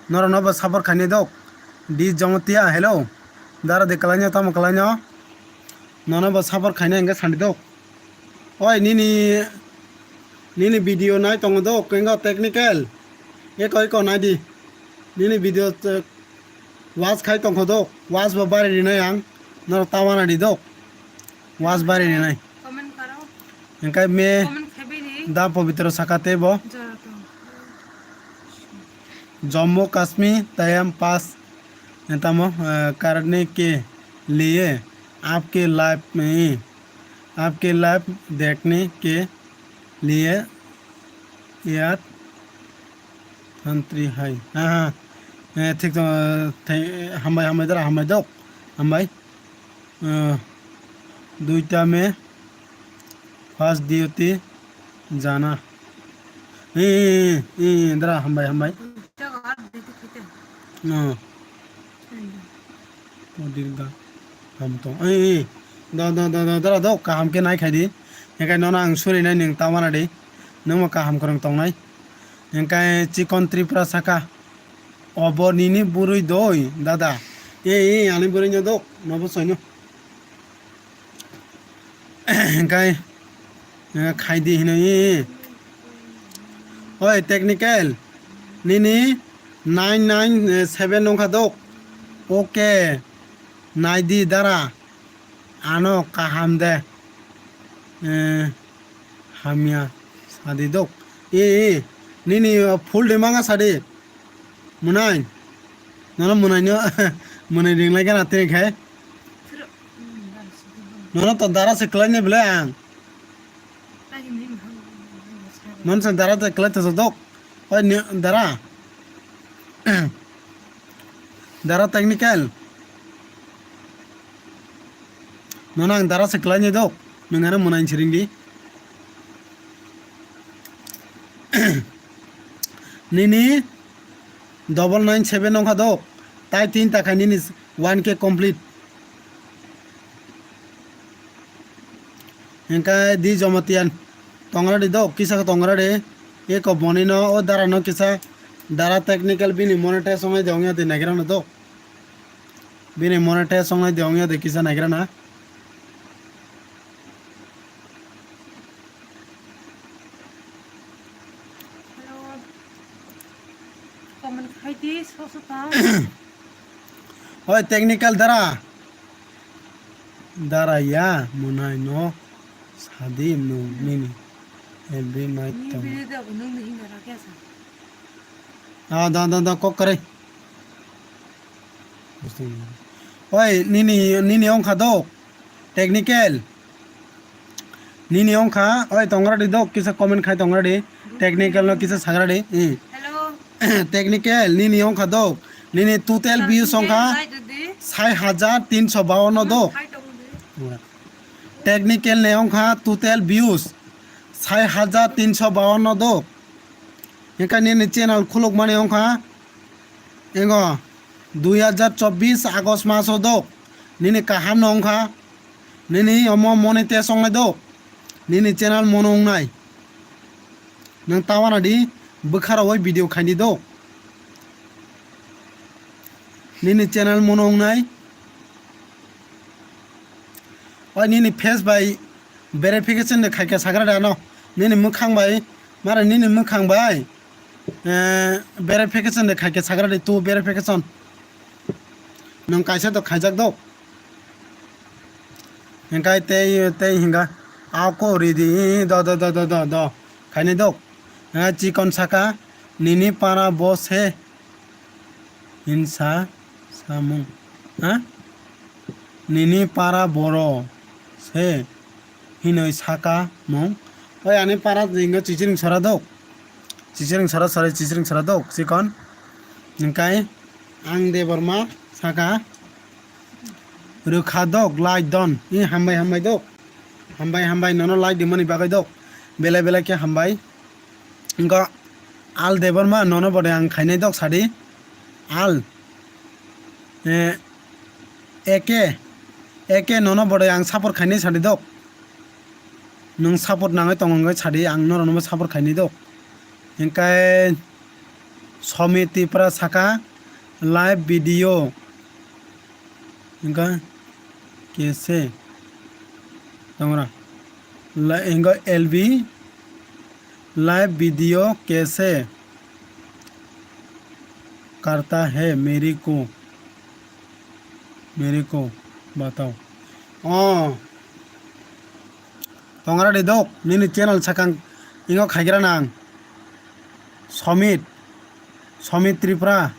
Norok no bo support khainai dok. Di Jomatia, hello. Dara de kalaino, tamo kalaino. Nono bo support khainai hingkhe sandi dok. Oi, nini, nini video nai tongo do, kengo technical. Eko, eko nai di. Nini video, eh, watch khai tongkho do, watch bo bari rinai ang. Norok tawana di do. Watch bari rinai. Comment karo. Hingkai me comment khaibini. Da Pabitra sakate bo. Jora tong. Jammu Kashmir time pass, tamo, eh, करने के लिए आपके लाइफ में आपके लाइफ देखने के लिए याद तंत्री है। हाँ, हाँ। Eh, thik tong, eh, thai-, hambai, hambai dara, hambai dok, hambai. Eh, duita me first duty jana. Eh, eh, eh, eh, dara, hambai, hambai. Jaga ar duty khite. No. Ayo. O dirga. Ham tong. Eh, eh. Da, da, da, da, dara, dok, kaham khe nai khai di. Hingke nono ang surinai nwng ta wana di. Nwngbo kaham kwrwng tongnai. Hingke Chikon Tripura saka, "Obo nini bwrwi doi, dada?" "E, e, ani bwrwino dok, nobo soino." Hingke, eh, khaidi hino, e, e. "Oi, technical, nini nine nine seven nongkha dok?" "Oke, naidi dara." Ano kaham de, eh, hamya sadi dok. E, e, nini, uh, full de manga sadi. Munai. Nono munai no, munai ringlai gana tini khai. Nono to dara se klai ne bele ang. Nono se dara te klai to dok. Oi ni dara. Dara technical. Nono ang dara se klai ni dok. Nwng ano mwnai siring di. Nini double nine seven nongkha dok. Tai tin ta khai nini one K complete. Hingke di Jomatian tongra di dok, kisa tongra di. Eko boni no o dara no kisa dara technical bini monetize songnai de ongya de nagira no dok. Bini monetize songnai de ongya de kisa nagira na. Hello. Comment khai di, so so ta. Oi, technical dara. Dara ya, mwnai no sadi nwng nini. Every night Ni tong. Bini da bo nwng ni hinga ra kya sa. Ah, da, da, da, kok kare. Oi, nini, nini ongkha dok. Technical. Nini ongkha, oi tongra di dok, kisa comment khai tongra di. Technical no kisa sagra di. Hmm. Hello. Technical, nini ongkha dok. Nini total views ongkha sai hajar tinso bawanno dok. Technical ni ongkha total views sai hajar tinso bawanno dok. Hingke nini channel khulukmani ongkha. Engo, dui hajar chobbish August maso dok, nini kaham no wngkha, nini omo monetize wngnai dok, nini channel mono wngnai. Nwng ta wana di, bwkha rowoi video khaini dok, nini channel mono wngnai. Oi nini face bai verification de khaikhe sagra de ano. Nini mwkhang bai, mare nini mwkhang bai, eh, verification de khaikhe sagra de tu verification. Nwng kaisa to khaijak do. Hingkai tei, tei hinga. Ako ridi do, do, do, do, do, do. Khaini do. Hingkai chikon saka, nini para bo se. Hinsa samung. Ha? Nini para boro se hinoi saka mung. Oi ani para jingo chichiring sara dok. Chichiring sara sara chichiring sara dok chikon. Hingkai ang Debbarma saka rwkha dok like don. I hambai hambai dok. Hambai hambai nono like di mani bagwi dok. Belai belai khe hambai. Wngkha Al Debbarma nono bode ang khainai dok sadi. Al. Eh, eke. Eke nono bode ang support khainai sadi dok. Nwng support nangwi tongo wngwi sadi ang norokno support khainai dok. Hingkai Somi Tripura saka live video. Hingkai kese. Tongra. La-, hingkai L B. Live video kaise karta hai mere ko, mere ko batao. Oh. Tongra de dok, nini channel sakang ingo khaigra nang. Somit, Somit Tripura.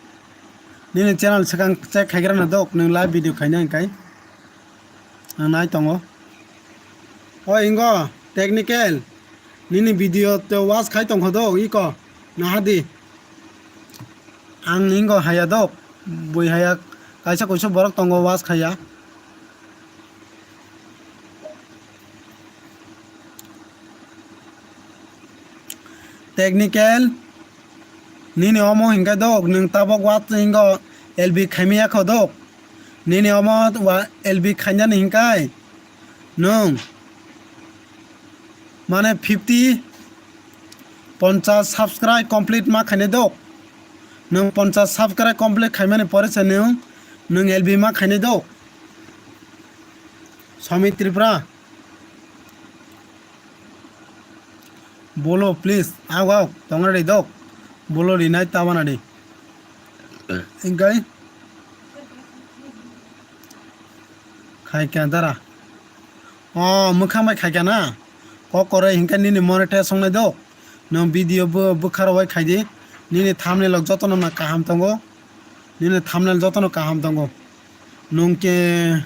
Nini channel sakang check khaigra na dok, nung live video khaina hingkai. Ang nai tongo. O ingo technical. Nini video te watch khai tongkho do iko. Nahadi. Ang ingo haya do. Bui haya kaisa kuisa borok tongo watch khaya. Technical. Nini omo hinkhe dok, nwng tabok watch ingo L B khaimaya kho dok. Nini omo wa-, L B khainani hinkai nwng. Mane fifty, ponchas subscribe complete ma khainai dok. Nwng ponchas subscribe complete khaimani pore se nwng, nwng L B ma khainai dok. Somit Tripura. Bolo, please, aw, aw, tongra ri dok. Bolo rinai tabana di. Engkai? Khai kya dara? O, mwkhang bai khai kya na? Kok koroi hinkhe nini monetization wngnai dok. Nwng video bo bwkha rwbai khai di. Nini thumbnail rok jotono na kaham tongo. Nini thumbnail jotono kaham tongo. Nwng khe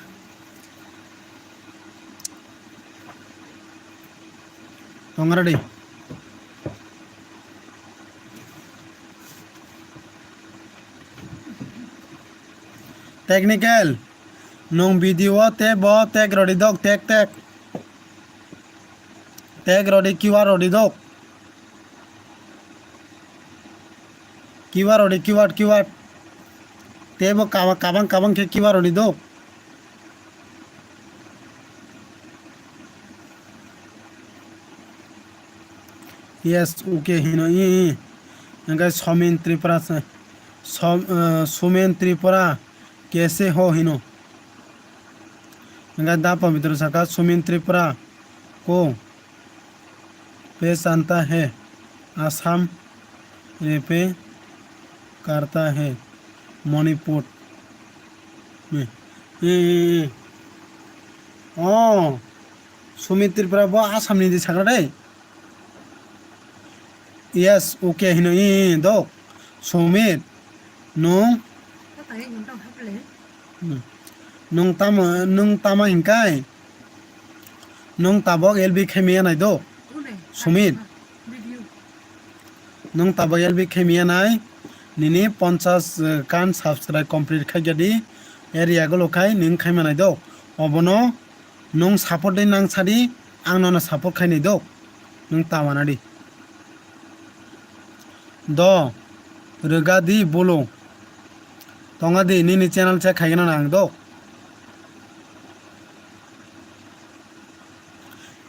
Tongra di. Technical. Nwng video o tei bo tag rodi dok, tag, tag. Tag rodi, Q R rodi dok. Q R rodi, Q R, Q R. Tei bo kaba-, kabang kabang khe Q R rodi dok. Yes, okay hino, i, i. Hingke Somin Tripura se, Som-, eh, Sumin Tripura, kaise ho hino. Hingke Da Pabitra saka, Sumin Tripura, ko pecanta hai, Assam repe karta hai, Manipur. Ni, i, i, i. Oh, Sumit Tripura bo Assam ni di sakra dai. Yes, okay hino, i, i, dok. Sumit, nung? Hmm. Nung tamo, nung tamo hinkai? Nung tabok L B khaimaya nai dok. Sumit. Nung tabok L B khaimaya nai, nini ponchas, eh, kan subscribe complete khai jadi, area golo khai nung khaima nai dok. Obono nung support de nang sadi, ang nono support khai nai dok. Nung tawana di. Do, rwga di bolo. Tonga di, nini channel check khaigana nang dok.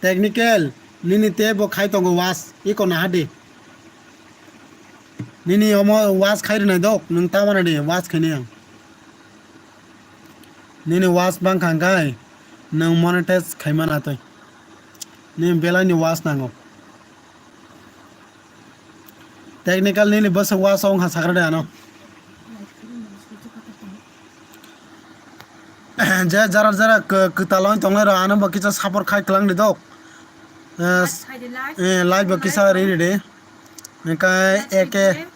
Technical, nini tei bo khai tongo watch, iko naha di. Nini omo watch khai rwnai dok, nwng ta mana di, watch khaini ang. Nini watch bang kha hwnkhe, nwng monetize khaima na twi. Nini belai ni watch nango. Technical nini bwswk watch wng kha sakra de ano. Je jara jara kw-, kwtal wng tongnai rw ano bo kisa support khai kwlang di dok. Eh, s-, eh, like bo kisa ri ri de. Hingkai eke,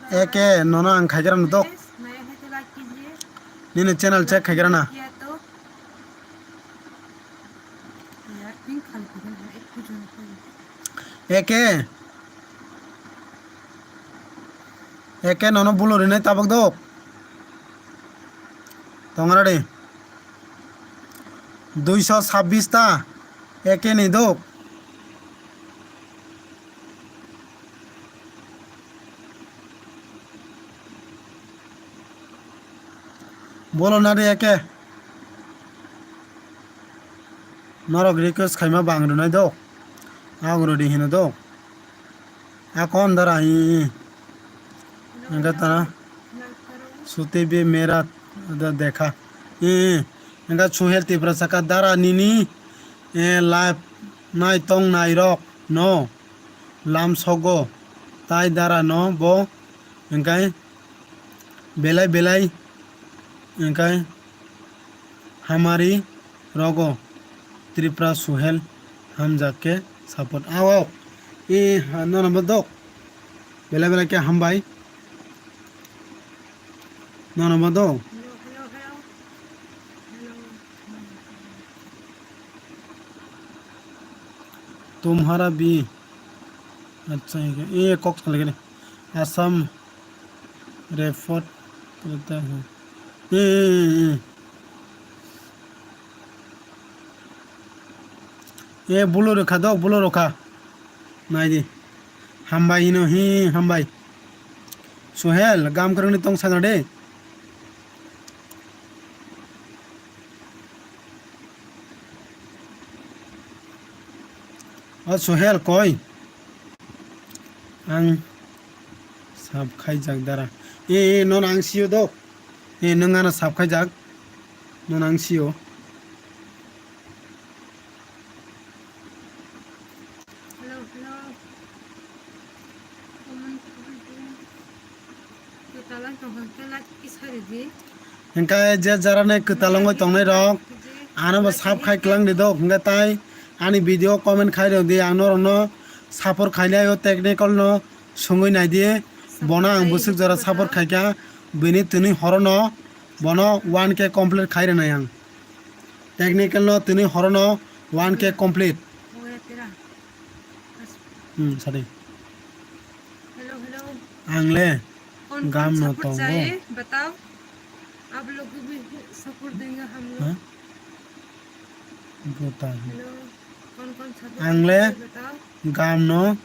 eke nono ang khai gra no dok. Nini channel check khai gra na. Eke. Eke nono bulu rinai tabok dok. Tongra de. Duiso sabbis ta. Eke ni dok. Bolo na de eke. Norok request khaima bang rwnai do. Ang rwdi hino do. A kon dara hi. Engka tara. Sute be mera da dekha. Eh, engka Suhel Tipra saka dara nini, eh, live nai tong nai rok no lam sogo. Tai dara no bo engkai belai belai engkai hamari rogo Tripura Suhel hamjak khe support. Ao, e, ha, nono bo dok. Belai belai khe hambai. Nono bo dok. Tumhara bhi. Acha, e, kok salai kene. Assam report karta hai. E, e, e, e. E, bulu rwkha dok, bulu rwkha. Nai di. Hambai hino, hi, hambai. Suhel, gam kwrwngni tong sakra de. O Suhel koi? Ang sap khaijak dara. E, e, nono ang sio do. E, nwng ano sap khaijak. Nono ang sio. Hello, hello. Comment, comment, comment. Kwtal wng tong kha khe like kisa ridi. Hingkhe je jara nai kwtal wngwi tongnai rok, ano bo sap khai klang di dok, hingkhe tai ani video comment khai rw di, ang norokno support khainai o technical no sungwi nai di, bono ang bwswk jora support khaikha, bini tini horono bono one K complete khai rwnai ang, technical no tini horono one K complete. Hmm, sadi. Hello, hello. Ang le gam no tongo. Kौन कौन support चाहिए बताओ। आप लोग को भी support देंगे हम लोग। Ha? Buta. Hello, कौन कौन support चाहिए बताओ। Ang le gam no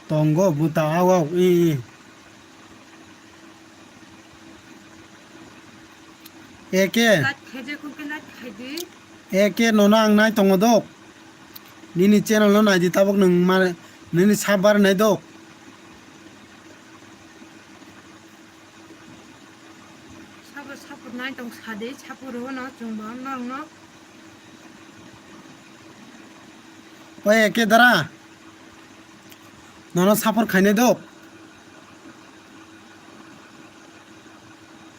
tongo buta, au, au, i, i. Eke. Like khaijak khe like khaidi. Eke nono ang nai tongo dok. Nini channel no naidi tabuk nwng ma-, nini sap bar nai dok. Sabo support nai tong sadi, support rw no chwng bo norok no. Oi, eke dara. Nono support khainai dok.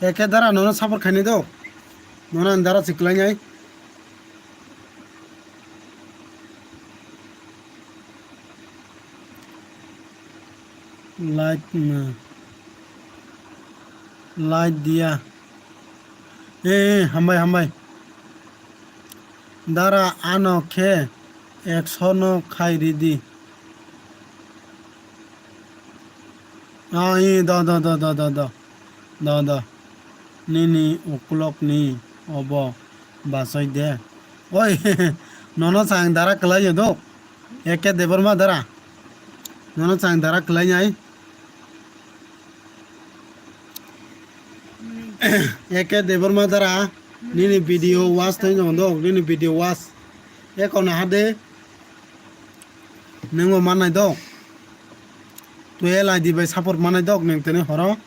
Eke dara, nono support khainai dok. Nono ang dara se kwlainai. Like na. Like diya. Eh, eh, hambai, hambai. Dara ano khe ekso no khai ridi. Ah, eh, do, do, do. Do, do. Nini ukulok ni obo bachoi de. Oi, nono chang dara kwlai yo do. Eke Debbarma dara. Nono chang dara kwlai nai. Eke Debbarma dara, nini video watch tei no do, nini video watch. Eko na hade. Nwng bo mannai dok. Twelve I D bai support mannai dok nwng tini horo.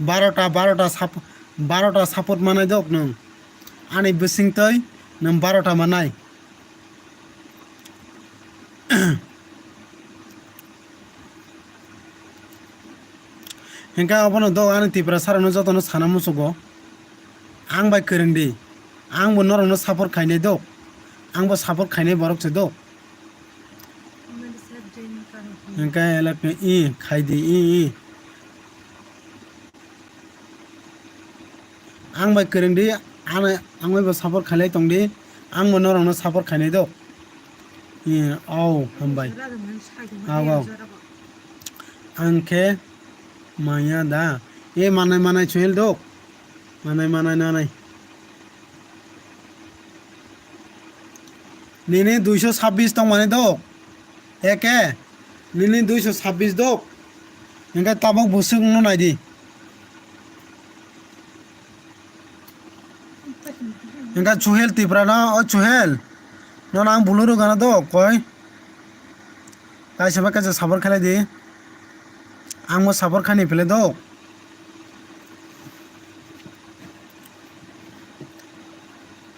Barota, barota sap-, barota support mannai dok nwng. Ani bising twi nwng barota mannai. Hingkhe obono dok ani Tiprasa rokno jotono sana muchugo. Ang bai kwrwng di. Ang bo norokno support khainai dok. Ang bo support khainai borok se dok. Hingkhe elak i khai di, i, i. Ang bai kwrwng di, ano, ang bai bo support khailai tong di, ang bo norokno support khainai do. Ee, au, hambai. Au, au. Ang khe manya da. E manai, manai, Suhel do. Manai, manai, nanai. Nini duiso sabbish tongmani do. Eke, nini duiso sabbish do. Hingke tabok busuk no naidi. Hingke Suhel Tipra no, o Suhel. Nono ang bulu rwgano do, koi. Kaisa bai kaisa support khlai di. Ang bo support khaini phile do.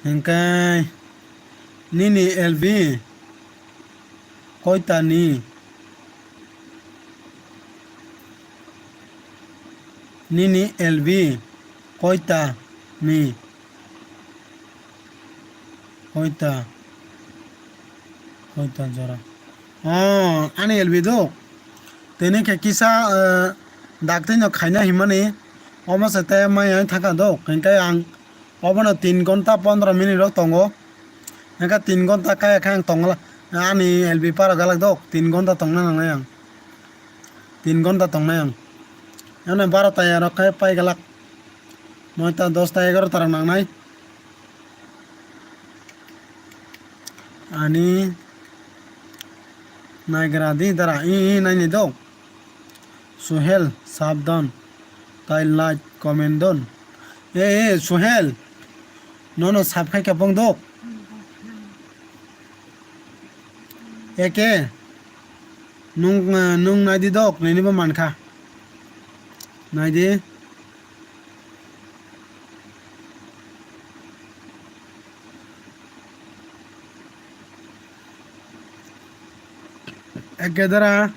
Hingke nini L B koita ni? Nini L B koita ni? Koita? Koita jora? Oh, ani L B do? Tini khe kisa, eh, daktino khaina himani, omo se te maya thangkha do, hingke ang obono tin gonta pondro minute rok tongo, hingke tin gonta kaya khe ang tongla, ani L B para galak do, tin gonta tongna nangnai ang, tin gonta tongnai ang, ano barota ya rok khe pai galak, noita dosta egarota rok nangnai. Ani naigra di dara, i, i, naini do. Suhel, sabdan. Tai like, comment don. E, e, Suhel. Nono sab khai kapong do. Eke, nung, eh, nung naidi dok, nini bo mankha. Naidi. Eke dara.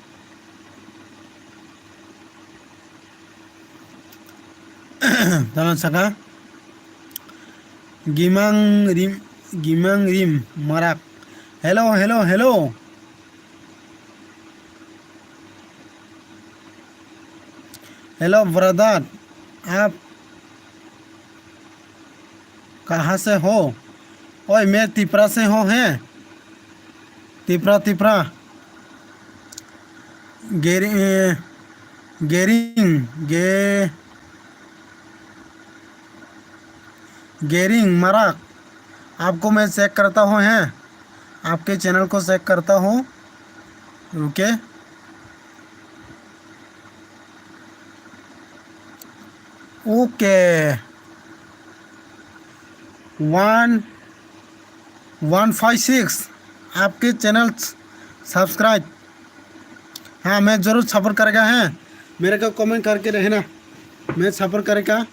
Talan saka. Gimang rim, gimang rim marak. Hello, hello, hello. Hello, brother. Aap kahan se ho? Oi, main Tipra se ho, hain? Tipra, Tipra. Geri-, eh, Gering, Ge-, Gering Marak. आपको मैं चेक करता हूँ, हैं? आपके चैनल को चेक करता हूँ। रुके। Okay. One, one five six, आपके चैनल सब्सक्राइब। हाँ, मैं जरूर सपोर्ट करेगा, हैं? मेरे को कमेंट करके रहना, मैं सपोर्ट करेगा।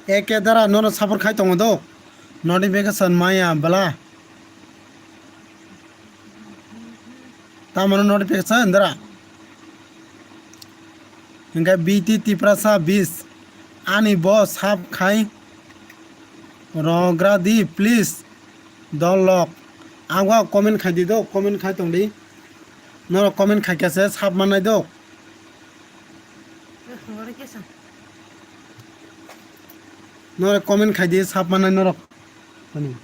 Eke dara nono suffer khai tongo do. Notification maya bwla. Tamano notification dara. Hingke B T Tiprasa bis. Ani bo sub khai rogra di please. Dol lok. Ang wa comment khai di do, comment khai tong di. Norok comment khai khe se sub manai do. Norok comment khai di, sap manai norok. Ani.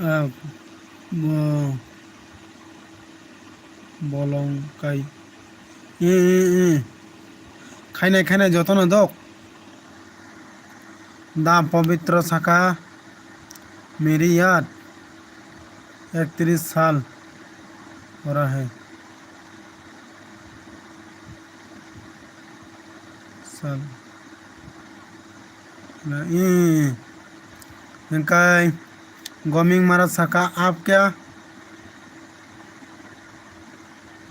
Ah, bo-, bolong kai. Eh, eh, eh. Khainai, khainai jotono dok. Da Pabitra saka, meri yaad, iktris saal ho raha hai. Saal. Na, eh. Hingkai Goming Mara saka, aap kya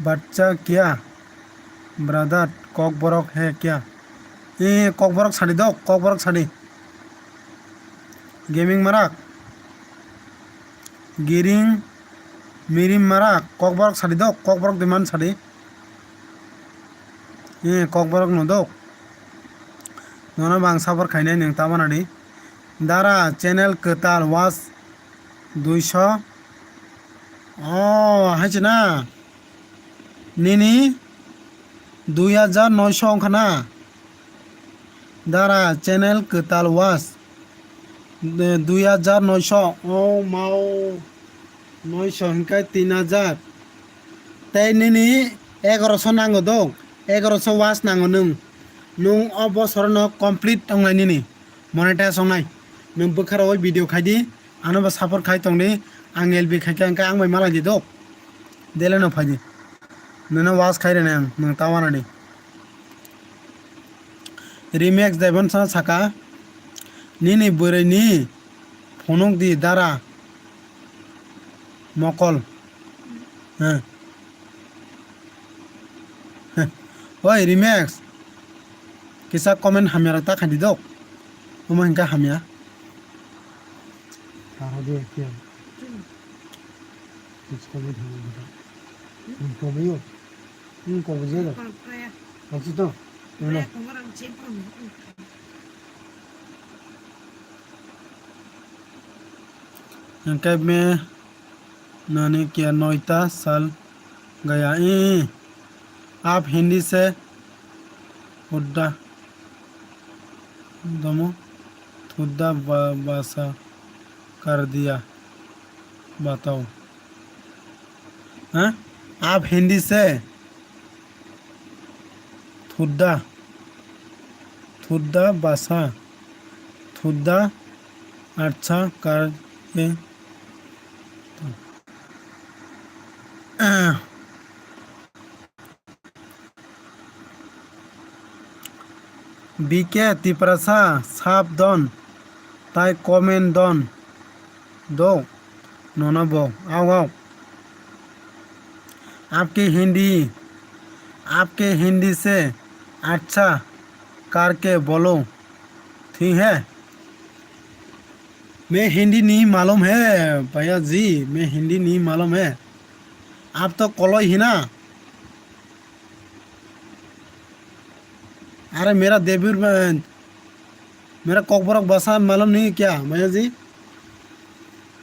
bachcha kya? Brother, Kokborok hai kya? Eh, Kokborok sadi dok, Kokborok sadi. Gaming Marak. Giring, Mirim Marak, Kokborok sadi dok, Kokborok demand sadi. Eh, Kokborok no dok. Nono bang suffer khainai nwng ta manani. Dara channel kwtal watch duiso. Oh, hai se na. Nini dui hajar noisho wngkha na? Dara channel kwtal watch, eh, dui hajar noisho, oh, mao noisho hingkai tin hajar. Tei nini egaroso nango do, egaroso watch nango nwng. Nwng o bosor no complete wngnai nini. Monetize wngnai. Nwng bwkha rogwi video khai di, ano bo support khai tong di, ang L B khai khe hwnkhe ang bai malai di dok. Dele no phai di. Nono watch khai rwnai ang, nwng ta wana di. Remix Daibonsa saka, nini bwrwi ni phunuk di dara mokol. Heh. Oi, Remix. Kisa comment hamya rok ta khai di dok. Omo hingka hamya. Tara de kya? Kuch comment hamya bata. Comment yo. Hmm, comment yo. Maksud to? Mana? Hingke me nani kya noita sal gaya. Eh, aap Hindi se hudda domo thudda ba-, basa kar diya. Batao. हाँ, आप हिंदी से थुद्दा, थुद्दा भाषा, थुद्दा अच्छा कर के। B K Tiprasa sap don, tai comment don, do, nono bo, au, au. आपके हिंदी, आपके हिंदी से अच्छा करके बोलो, ठीक है? मैं हिंदी नहीं मालूम है, भैया जी, मैं हिंदी नहीं मालूम है। आप तो कलोई ही ना। अरे मेरा देवीर में, मेरा कोकबरक भाषा मालूम नहीं क्या भैया जी?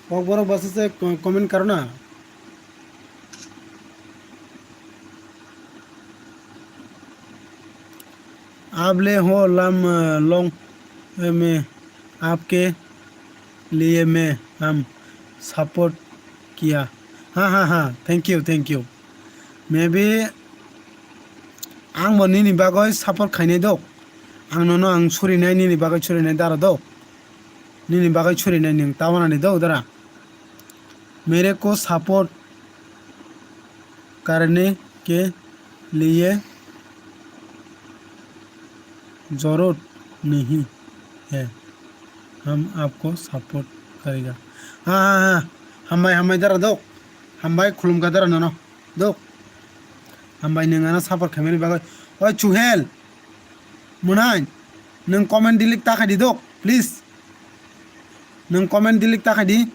कोकबरक भाषा से क-, comment करो ना। आप ले हो लम, long में आपके लिए मैं हम support किया। हाँ, हाँ, हाँ, thank you, thank you। Maybe ang bo nini bagwi support khainai dok. Ang nono ang surinai nini bagwi surinai dara dok. Nini bagwi surinai ning tawanani dok dara. मेरे को support करने के लिए जरूरत नहीं है, हम आपको support करेगा। हाँ, हाँ, हाँ, hambai, hambai dara dok, hambai khulumkha dara nono dok, hambai nwng ano support khaimani bagwi. Oi Suhel, mwnai, nwng comment delete ta khaidi dok, please. Nwng comment delete ta khaidi.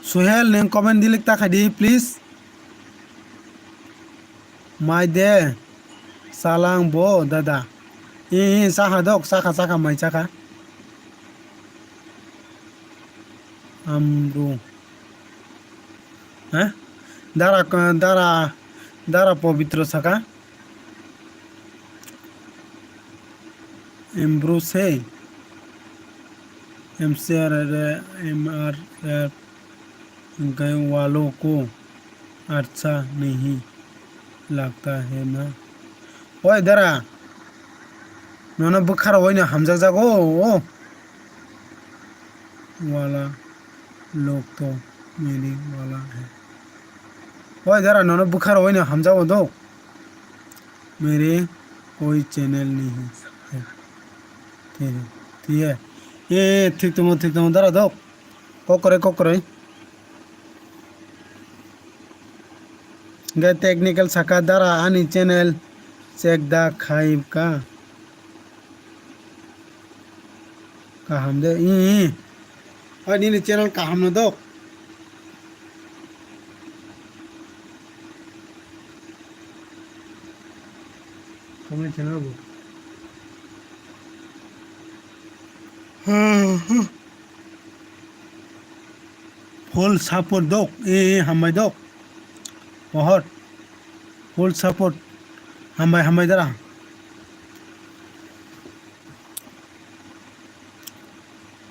Suhel, nwng comment delete ta khaidi, please. Mai de, salang bo, dada. Ih, ih, chakha dok, chakha, chakha, mai chakha. Amru. Ha? Dara, dara, dara Pabitro saka. Amru se. M C R, M R F. Hwnkhe walo ko acha nahi lagta hai na. Oi dara, nono bwkharo oino hamjakjago o. Wala log to mere wala hai. Oi dara, nono bwkharo oino hamjago do. Mere koi channel nahi hai. Thik hai. Thik hai. E, thik tongo, thik tongo dara dok. Kokore, kokore. Hingke technical saka dara ani channel check da khai ka. Kaham de, i, i. Oi, nini channel kaham no dok. Tamni channel bo. Full support dok, e, e, hambai dok. Pohor. Full support. Hambai, hambai dara.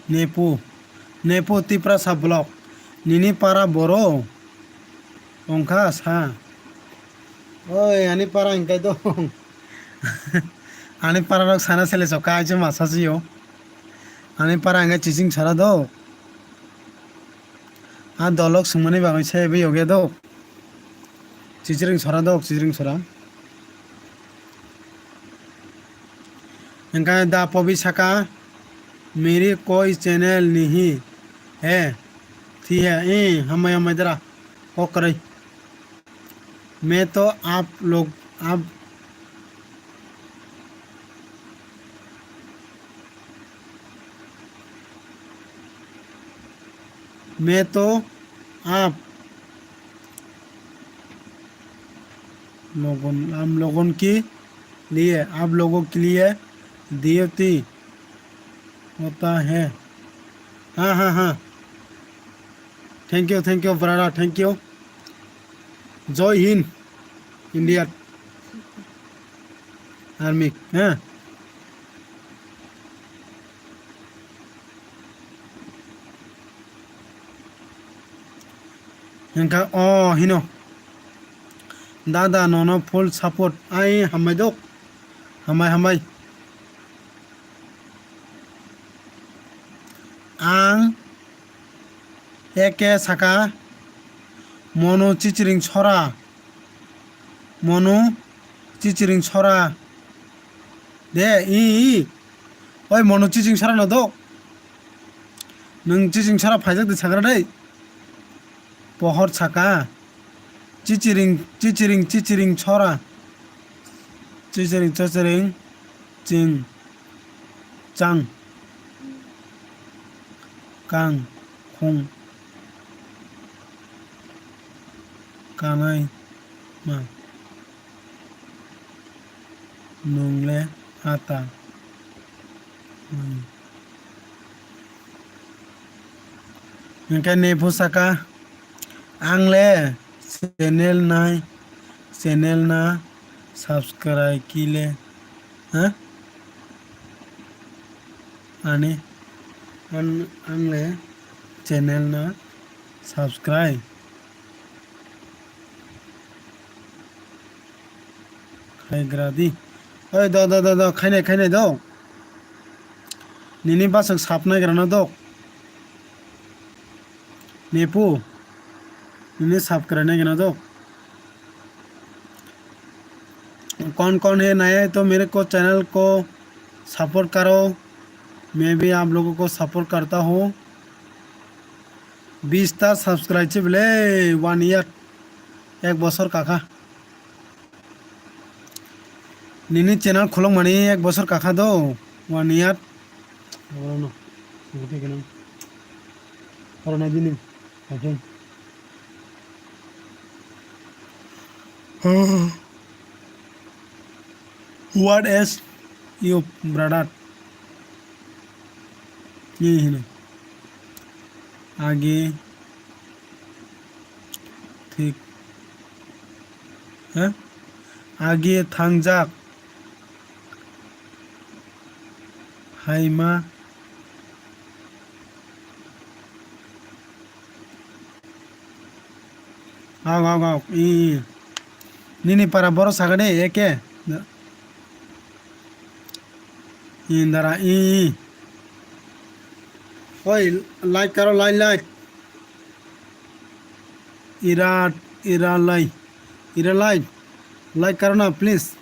Nepo. Nepo Tiprasa vlog. Nini para boro. Ongkha sa. Oi, ani para hingkai dong. Ani para rok sana sele soka aje masa jiyo. Ani para hingkai chiching sara do. A dolok sungmani bagwi se ebe yoge do. Chichring sora dok, chichring sora. Hingke da pobi saka, "Meri koi channel nihi hai, thi hai, eh, hambai, hambai dara, kokrai. Main to aap log, aap, main to aap logon, aap logon ke liye, aap logon ke liye duty hota hai." Ha, ha, ha. Thank you, thank you, brother, thank you. Joy Hind, India Army, ha? Hingkha o hino. Dada nono full support. Ai hambai dok. Hambai hambai. Ang eke saka mono chichiring sora. Mono chichiring sora. De, i, i. Oi, mono chichiring sora no dok. Nwng chichiring sora phaijak de sagra dei. Pohor saka. Chichiring, chichiring, chichiring sora. Chichiring, chichiring, ching, chang, kang, khung, kanai, ma. Nwng le ata. Hmm. Hingkhe nephu saka, ang le channel nai, channel na subscribe kile, ha? Ani, an, ang le channel na subscribe. Khaigra di. Oi, do, do, do, do, khainai, khainai do. Nini bwswk sap naigra no do. Nepu. Nini sap krai naigra no do. कौन कौन है नया है तो मेरे को चैनल को सपोर्ट करो, मैं भी आप लोगों को सपोर्ट करता हूँ। Bista subscribe se bele one year, ek bosor kakha. Nini channel khulok mani ek bosor kakha do, one year. Oro no, sungkhe khe nang. Oro nai bini, okay. What is you, brother? Ni hino. Age thik. Ha? Age thangjak. Haima. Aw, aw, aw. I, i. Nini para borok sakha de, eke. Indara, i, i. Oi, like karo, like, like. Ira, ira like. Ira like. Like karo na, please.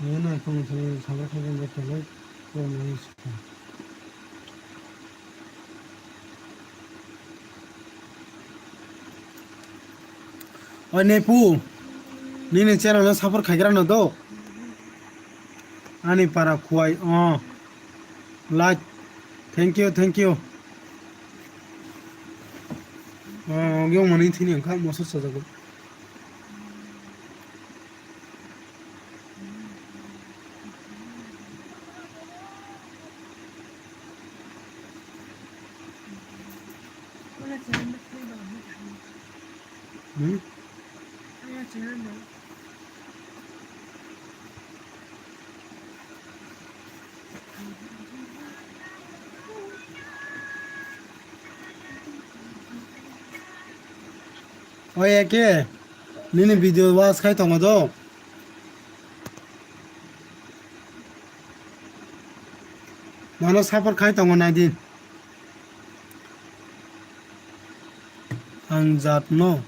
Nini tong sini sabra khaijak bai tolai ko nai. Oi nepu, nini channel no support khaigra no do. Ani para khuai o. Like. Thank you, thank you. Oh, yung mani thini ang kha moso sajago. Hmm? Oye ke, nini video watch khai tongo do. Mano support khai tongo nai di. Ang jat no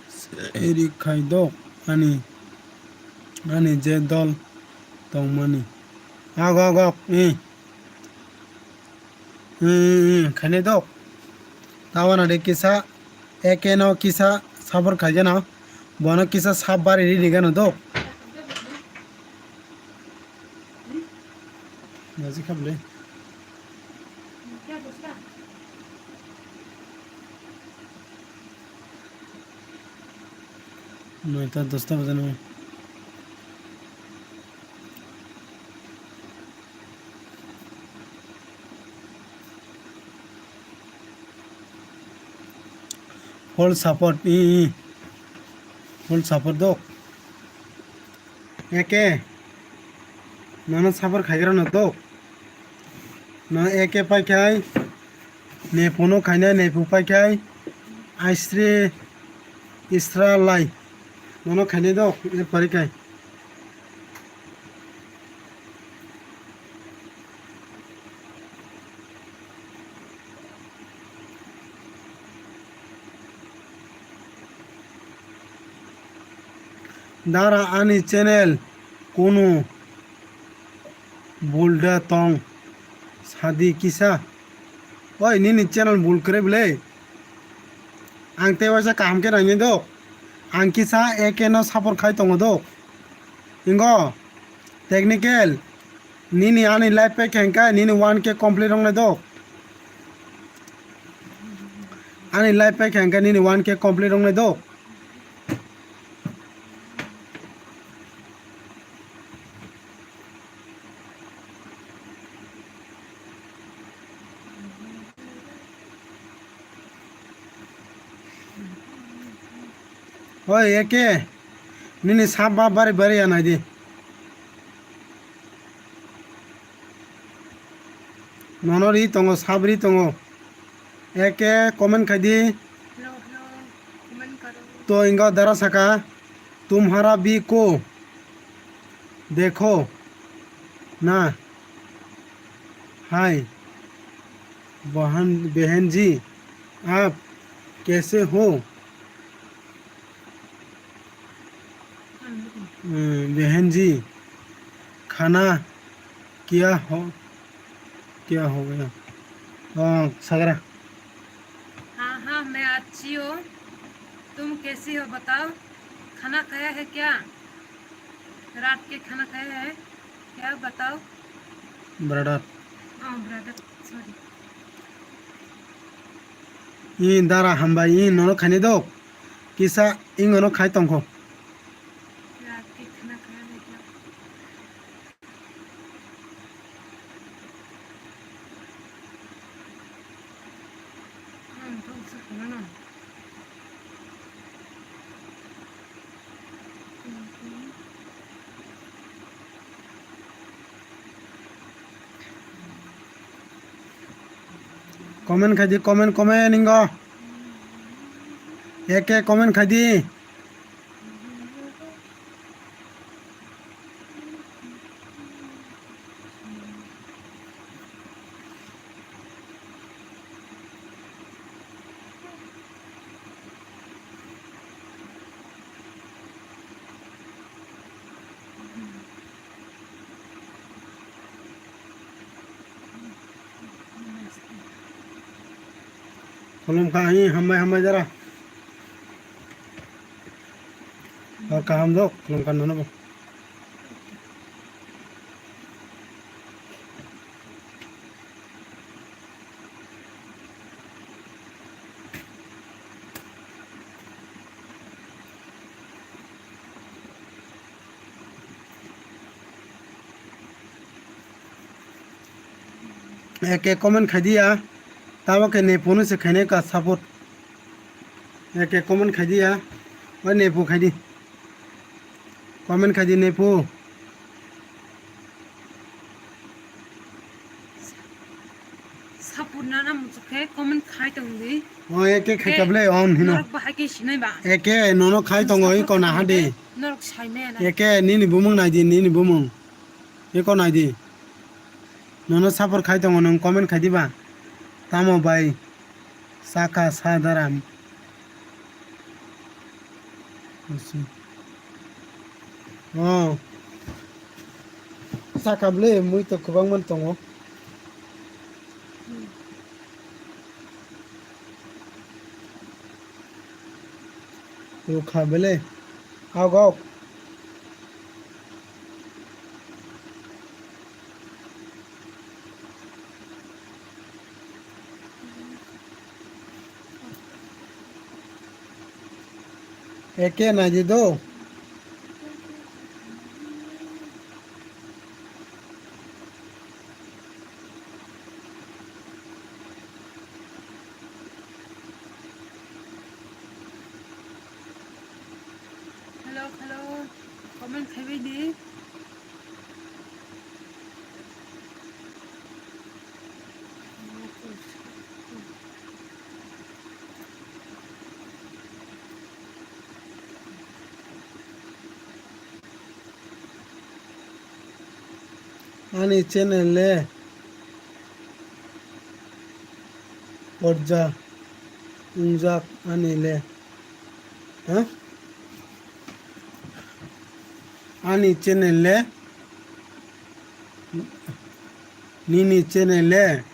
seri khai dok ani, ani je dol tongmani. Agok, agok, eh. Hmm, hmm, hmm, khainai dok. Tawana de kisa, eke no kisa sabor khaigeno. Bono kisa sab bari ri rigeno dok. Naji khabli. Noita dosta baje no. Full support, i, i. Full support dok. Eke. Nono support khaigra no dok. No eke pai khai. Nepu no khaina nepu pai khai. Aisri Isra lai. Nono khaina dok. E pari khai. Dara ani channel kunu bulda tong sadi kisa. Oi nini channel bul kre bwle. Ang tei waisa kaham khe naini dok. Ang kisa eke no support khai tongo dok. Ingo technical. Nini ani live pack hengka nini one K complete rongnai do. Ani live pack hengka nini one K complete rongnai do. Hoi eke. Nini sap ba bari bari ya nai di. Nono ri tongo, sab ri tongo. Eke comment khai di. Hello, hello. Comment karo. To inga dara saka. Tumhara bhi ko dekho na. Hi. Bahan, behenji. Aap kaise ho? Hmm, बहन जी, खाना क्या हो, क्या हो गया? हाँ, सगरा। हाँ, हाँ, मैं अच्छी हूँ। तुम कैसी हो बताओ? खाना खाया है क्या? रात के खाना खाया है? क्या बताओ? Brother. Oh, brother, sorry. I dara hambai, i nono khaini dok. Kisa i nono khai tongkho. रात के खाना खाया है क्या? Comment khai di, comment, comment ingo. Eke comment khai di. Khulumkha hi hambai hambai jara. Hor kaham dok khulumkha nono bo. Eke comment khai di ya. Tamo khe Nepu no se khainai ka support. Eke comment khai di ya. Oi Nepu khai di. Comment khai di Nepu. Support nana muchuk khe comment khai tong di. O eke khai ka ble on hino. Norok bahai khe sinai ba. Eke nono khai tongo iko naha di. Norok sai maya na. Eke nini bumung nai di, nini bumung. Eko nai di. Nono support khai tongo nwng comment khai di ba. Tamo bai. Saka sa daram. Oh. Saka ble mui to kwbangma tongo. Rukha bele. Agok. Eke nai di do. Baby. Ani channel le gorja wngjak ani le. Ha? Ani channel le, nini channel le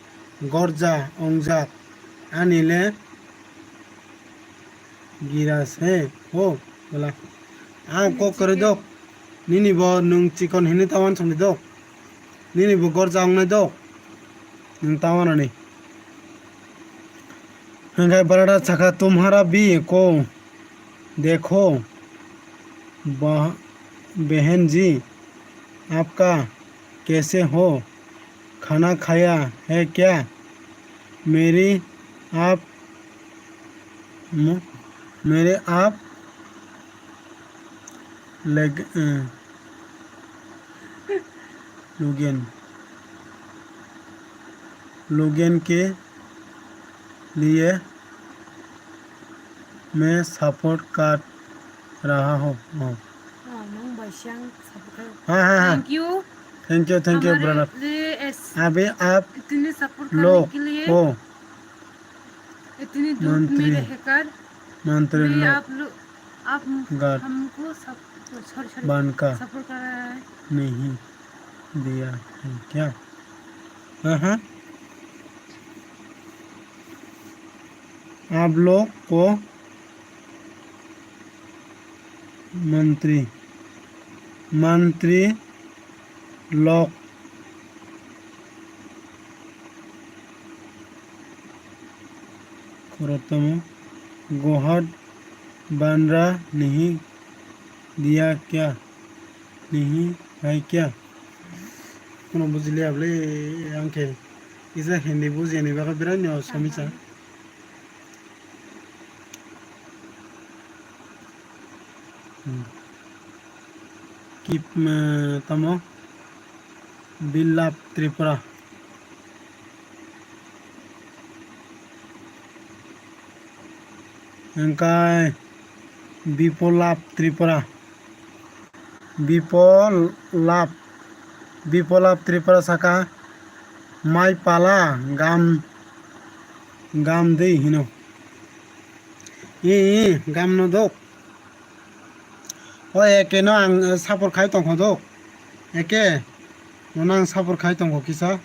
gorja wngjak ani le. Giras he ho, wala. Ang kok kwrwi dok. Nini bo nwng chikon hinwi ta wansukni dok. Nini bo gorja wngnai dok. Nwng ta wanani. Hwnkhe brother sakha, "Tumhara bhi ko dekho, ba-, behenji, aapka kaise ho? Khana khaya hai kya? Meri aap, mu-, mere aap leg-, eh, lugen, lugen ke liye main support kar raha hu." Oh. Oh, nang bai siang support kar. Ha, ha, ha. Thank you. Thank you, thank you, brother. Hamare liye es-, abhi aap itni support karne ke liye. Log ho. Itni dukh mein rehkar mantri bhi log aap lo-, aap gar hamko sab-, sorry, sorry, banka support kar raha hai. Nahi diya hai kya? Aha. Aap log ko mantri, mantri log khoroktomo gohat banra nahi diya kya? Nahi hai kya? Kono bujiliya bwle, ang khe kisa Hindi bujiyani bagwi birat no somicha. Hmm. Kip, eh, tamo? Bilap Tripura. Hingkai Bipolap Tripura. Bipolap, Bipolap Tripura saka, "Mai pala gam, gam de hino." I, i, gam no dok. O eke no ang, eh, support khai tongkho dok. Eke, nono ang support khai tongkho kisa.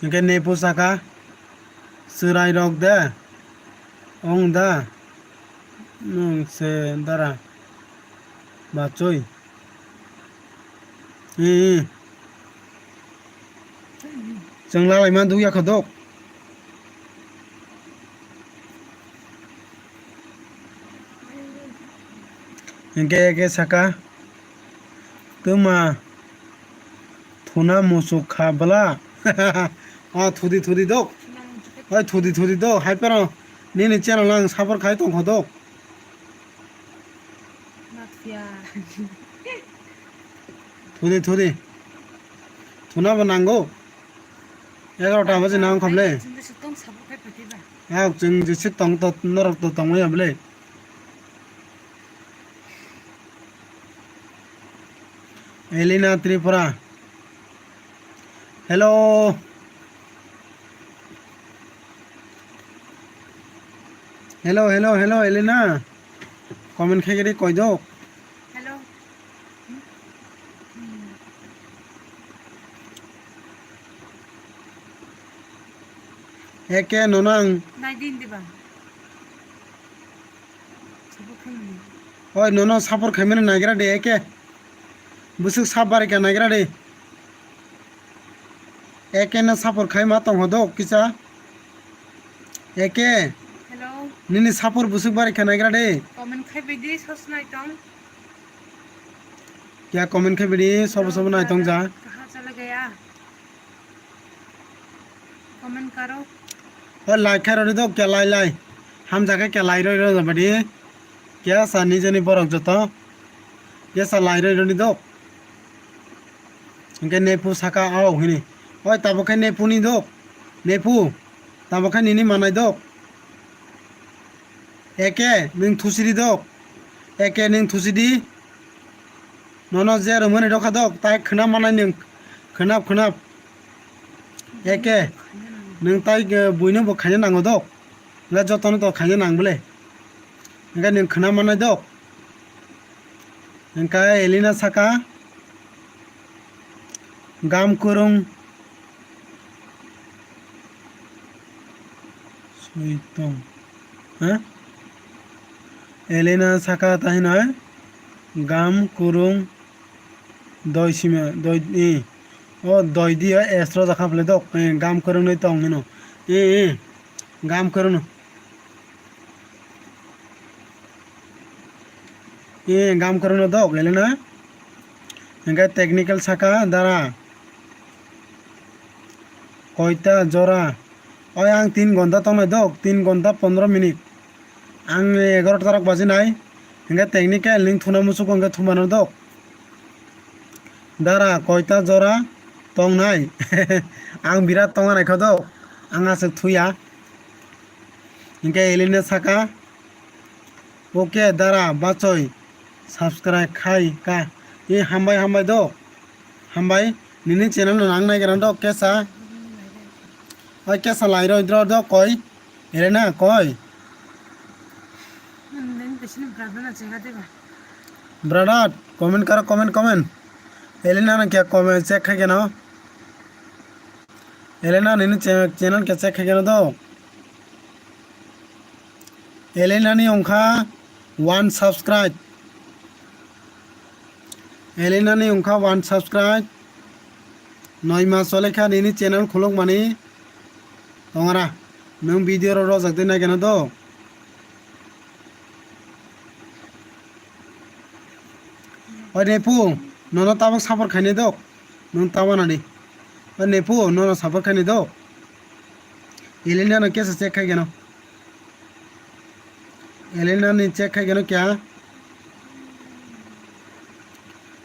Hingke nepo saka, "Chwrai rok de, ong da, nwng se dara bachoi." Ee. Chwng lalai man dukya kho dok. Hingke eke saka, "Twma thuna muchuk kha bwla." Ah, thudi thudi dok. Oi, thudi thudi dok. Hai pero nini channel ang support khai tongkho dok. Thudi thudi. Thuna bo nango. Egarota baje nang khamle. Chwng jese tong sabo khe phaitaiba. Ah, chwng jese tong to norok to tongwi ya bwle. Elina Tripura. Hello. Hello, hello, hello, Elina. Comment khai gari koi dok. Hello. Eke nonang. Nai din diba. Oi, nono support khaimani nagira de eke. Bwswk sap barika nagira de. Eke no support khaima tongho dok kisa. Eke. Hello. Nini support bwswk barika nagira de. Comment khai bidi sos nai tong. Kya comment khai bidi sobo sobo nai tong ja. Kaha chala gaya. Comment karo. O like khai rodi dok kya lai lai. Hamjakhe khe lairoi rw jabadi. Kesa nijeni borok joto. Kesa lairoi rw ni dok. Hingke nephu saka ao hini. Oi, tabok khe nephu ni dok. Nephu. Tabok khe nini manai dok. Eke, nwng thusidi dok. Eke, nwng thusidi. Nono je rwmani rokha dok, tai khwnam manai nwng. Khwnap, khwnap. Eke, nwng tai, eh, buino bo khaina nango dok. Nga jotono to khaina nang bole. Hingke nwng khwnam manai dok. Hingke Elena saka, gam kwrwng. Soitong. Ha? Elena saka ta hinoi gam kwrwng doi sima doi, eh. O doi di o estro jakha phle dok, eh, gam kwrwng noi tong hino. Eh, eh. Gam kwrwng no. Eh, gam kwrwng no dok, Elena. Hingke technical saka dara. Koita jora. Oi ang tin gonta tongnai dok, tin gonta pondro minute. Ang egarota rok baji nai. Hingke technical ning thuna musuko hingke thumano dok. Dara koita jora tongnai. Ang birat tongna naikha dok. Ang aswk thuya. Hingke Elena saka. Oke dara bachoi subscribe khai ka. E hambai hambai do. Hambai nini channel no nang nai gana do kesa. Oi kesa lai roi dro do koi. Elena koi. Brother comment karo comment comment. Elena no kya comment check khai gana. Elena nini che-, channel kya check khai gana do. Elena ni wngkha one subscribe. Elena ni wngkha one subscribe. Noi mas chole kha nini channel khuluk mani. Tongara, nwng video ro rojak de nai gana do. Oi nephu, nono tabok support khainai do. Nwng ta wanani. O nephu, nono support khainai do. Elena no kesa check khai geno. Elena ni check khai geno kya?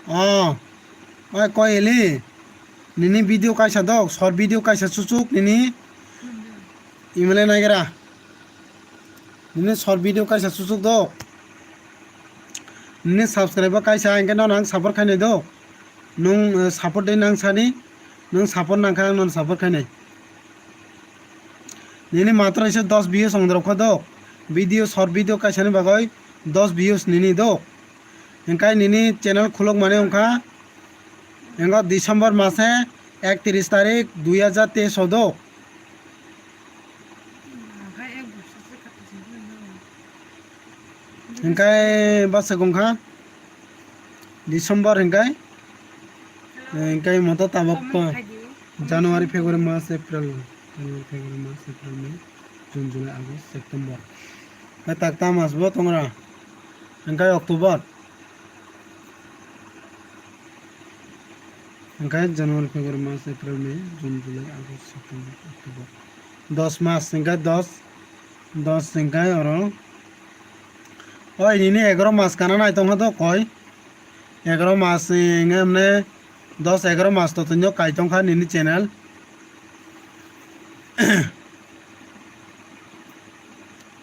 Oh. Oi koi Eli. Nini video kaisa dok, short video kaisa chuchuk nini. Imale naigra. Nini short video kaisa chuchuk dok. Nini subscribe kaisa hingke nono ang support khainai do. Nwng, eh, support de nang sani, nwng support nangkha ang nono support khainai. Nini matro ise dos views ongdorok kho do. Video, short video kaisani bagoi dos views nini do. Hingkai nini channel khuluk mani wngkha. Hingka December mase ektiris tarik dui hajar teis o do. Hingkai bwswk wngkha December hingkai, hingkai moto tabok po January, February, March, April, January, February, March, April, May, June, July, August, September. Hingkai takta mas bo tongra. Hingkai October. Hingkai January, February, March, April, May, June, July, August, September, October. Dos mas, hingkai dos, dos hingkai oro. Oi, nini egaro mas kana nai tongkha do koi? Egaro mas, eh, hingke mane dos egaro mas to tongyo kai tongkha nini channel.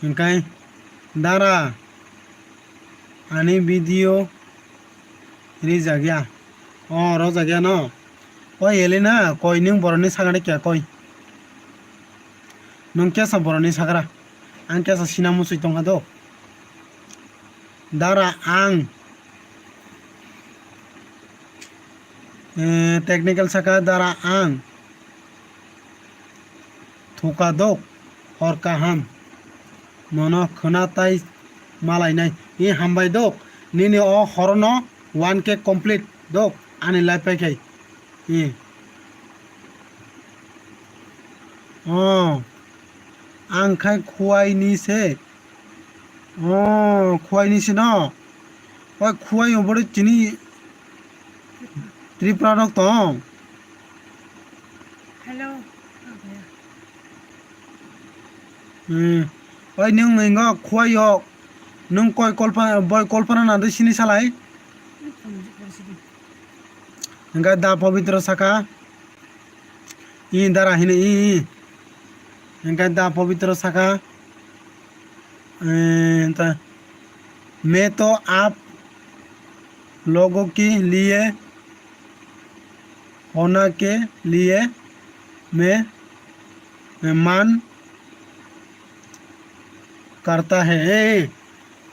Hingkai dara ani video rijak ya. O, rojak ya no. O Elena, koi nwng borokni sakani kya koi? Nwng kesa borokni sakra? Ang kesa sina musui tongkha do. Dara ang, eh, technical saka dara ang. Thuka dok, hor kaham. Nono khwna tai malainai. I hambai dok, nini o horono one K complete dok, ani life pai khai. I. Oh, ang khai khuai ni se. Oh, khuai ni se no. Oi, khuai o bori chini Tripura rok tong. Hello. Hmm. Oi, nwng, nwng o khwai yok. Nwng koi kolpa-, boi kolpana nandwi sini salai. Hingke da Pabitra saka. I dara hini i, i. Hingke da Pabitra saka. Eh, ta. मैं तो आप लोगों के लिए होना के लिए मैं, मैं मान करता है। ए, ए,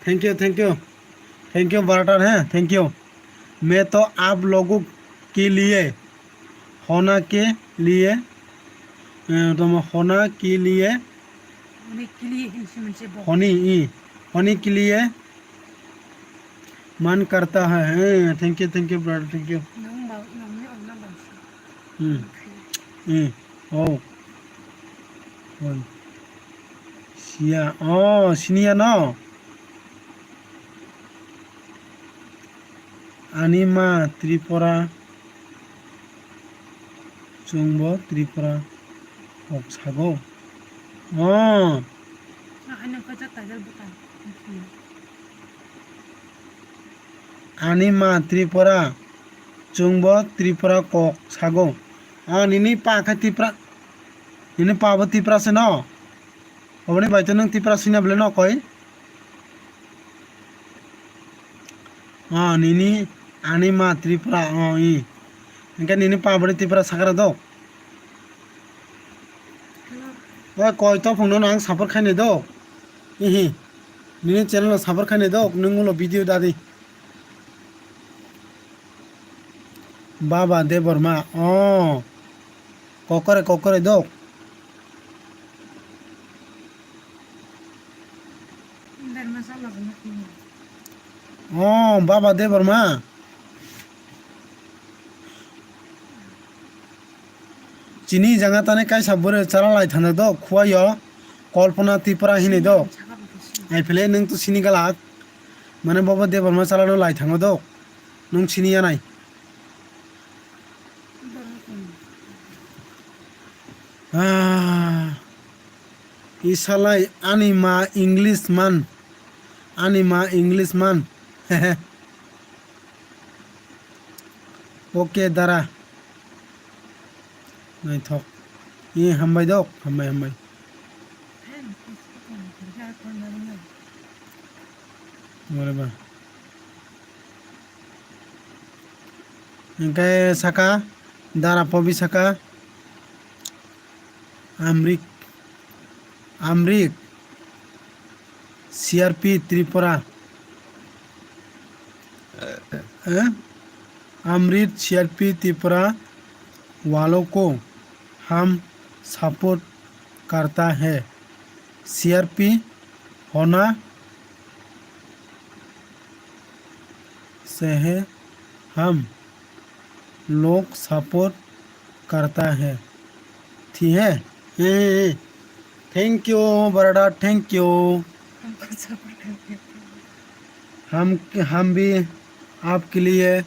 thank you, thank you। Thank you, brother, हैं, thank you। मैं तो आप लोगों के लिए होना के लिए, अ, तुम होना के लिए, होने के लिए ही से मुझे बहुत होने, ई, होने के लिए मन करता है। हैं, thank you, thank you, brother, thank you। नों बाव-, नोंनि अनना बांसिन। Hmm. Hmm. Oh. Oi. Siya. Oh, siniya no. Ani ma Tripura, chwngbo Tripura kok sago. Oh. Ano kajak kajak bwtang. Ani ma Tripura, chwngbo Tripura kok sago. Ah, nini pa khe Tipra, nini pa bo Tipra se no? Oboni bai to nwng Tipra sina bole no koi? Ah, nini, ani ma Tripura, oh, i. Hingke nini pa bole Tripura sakra do. Oi, koi to phungno nang support khaini do. Ihi. Nini channel no support khaini do, nwng ulo video dadi. Baba Debbarma, oh. Kokore, kokore dok. Oh, Baba Debbarma. Chini janga tane kaisa bwrwi chala lai thangna do, khuayo Kalpana Tripura hinwi do. Ai phele nwng to sini galak. Mane bobo Debbarma chala no lai thango do. Nwng sini ya nai. Ah, isalai ani ma English man. Ani ma English man. Okay, dara. Naithok. Ye, hambai dok. Hambai, hambai. Whatever. Hingke saka, dara pobi saka, Amrik, Amrik, C R P Tripura, eh? Amrit C R P Tripura walo ko ham support karta hai, C R P hona से है हम लोग सपोर्ट करता है, ठीक है? Thank you, brother, thank you। हम हम भी आपके लिए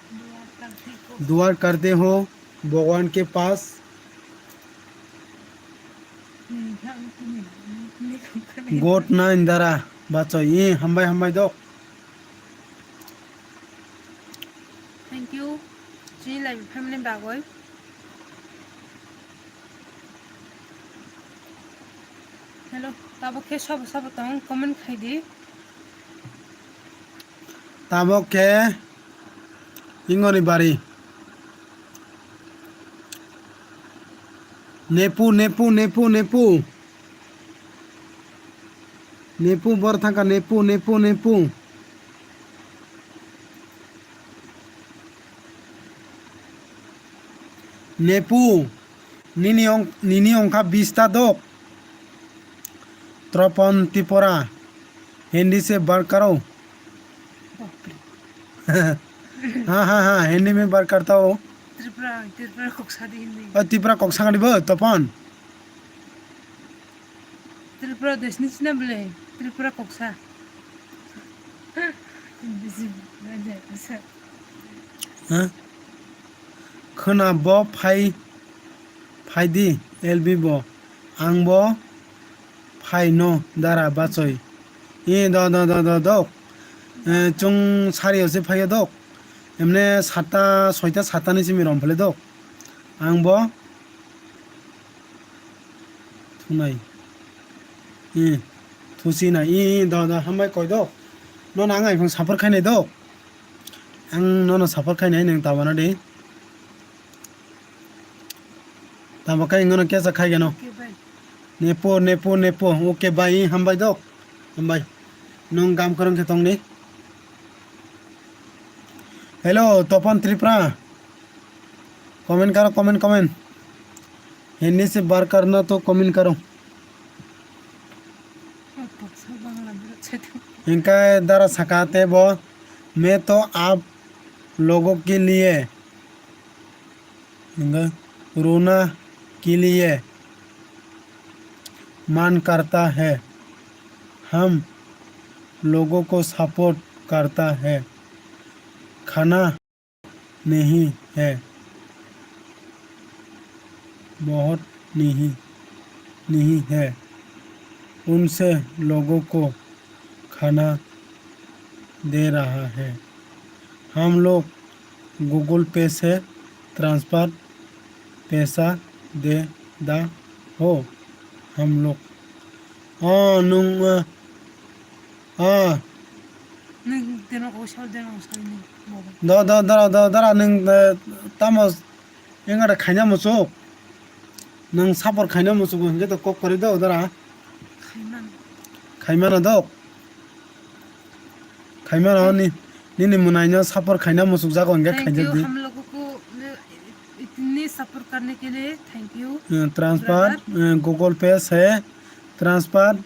दुआ करते हो भगवान के पास। Good night, dara bachoi. Hambai, hambai dok. Thank you. Chini live family bagoi. Hello, tabok khe sabo sabo tong comment khai di. Tabok khe ingoni bari. Nepu, nepu, nepu, nepu. Nepu bor thangka, nepu, nepu, nepu. Nepu, nini ong-, nini ongkha bista dok. Tropon Tripura, Hindi se bar karo. बाप रे। हाँ, हाँ, हाँ, हिंदी में बात करता हो। त्रिपुरा, Tripura koksa di Hindi। और Tripura koksa ka dibo, Topon? Tripura देश ni sina bole, Tripura koksa। Hindi se, koksa। हाँ? Khwna bo phai, phai di, L B bo. Ang bo Hai no dara bachoi. E do do do do do. Eh, chung sari o se phai o dok. Emne satta, soita satta ni simi rom phale dok. Ang bo thunai. E, thusi nai. E, do do, hambai koi dok. No nang ai phang sapor khainai dok. Ang nono sapor khainai nang tabana de. Tamo kai ngono kesa khai gano. Okay, bye. Nepo, nepo, nepo. Okay, bye. Hambai dok. Hambai. Nung gam korong khe tongni. Hello, Topon Tripura. Comment karo, comment, comment. Hindi se bar karna to comment karo. Hingkai dara saka tebo, मैं तो आप लोगों के लिए, hingkai, रोना के लिए मन करता है, हम लोगों को सपोर्ट करता है, खाना नहीं है, बहुत नहीं, नहीं है, उनसे लोगों को खाना दे रहा है। हम लोग Google Pay से ट्रांसफर पैसा दे दा हो हम लोग। Oh, nung, ah, ah. Nung deno ko sal deno ko sal ni bobo. Do, do, do, do, dara nung, eh, tamo engada khaina muchuk. Nung sapor khaina muchuk hingke to kok kori do dara. Khaiman. Khaimano do. Khaimano ni, nini mwnaino sapor khaina muchuk jago hingke Thank khaina you, di. हम लोगों को, eh, इतने सपोर्ट करने के लिए thank you, Eh, transfer, brother. Eh, Google Pay se transfer,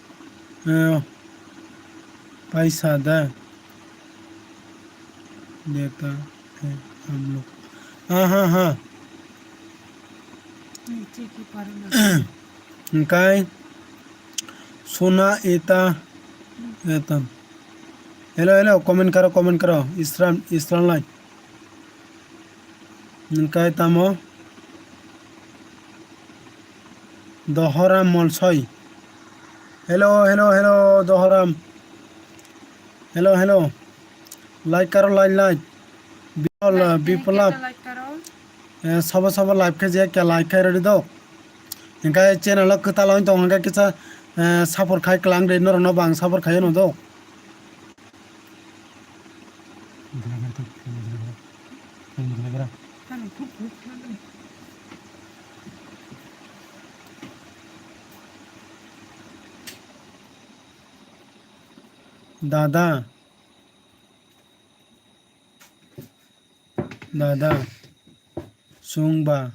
eh, paisa da deta hai hum log. Ha, ha, ha. Niche ki paro na. Hingkai suna eta, eta. Hello, hello, comment karo, comment karo. Isran, Isran lai. Hingkai tamo? Dohoram Molsoi. Hello, hello, hello, Dohoram. Hello, hello. Like karo, like, like. Bipol, Like, Biplab. Like karo. Eh, sabo sabo live khe je kya like khai rodi do. Hingkai channel o kwtal wng tong hingkai kisa, eh, support khai klang de norok no bang support khai no do. Dada. Dada. Chwngba.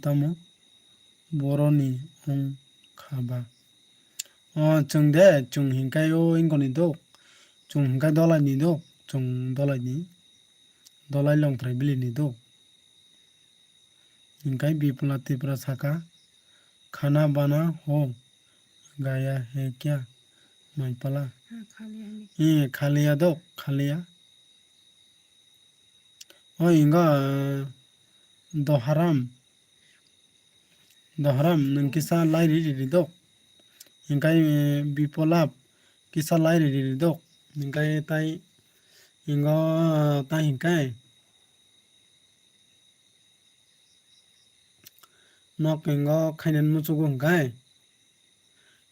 Tamo boroni wng kha ba. O chwng de, chwng hinkai o ingkoni dok. Chwng hinkai dolai ni dok. Chwng dolai ni. Dolai longthrai bili ni dok. Hinkai Bipla Tripura saka, "Khana bana ho gaya hai kya, Maipala?" Ha, khaliya hai. Eh, khaliya dok, khaliya. O inga, eh, Doharam. Doharam, nwng kisa lai ri ri dok. Hingkai, eh, Bipolab kisa lai ri ri dok. Hingkai tai ingo, eh, tai hingkai. Nok ingo khainani muchugo hingkai.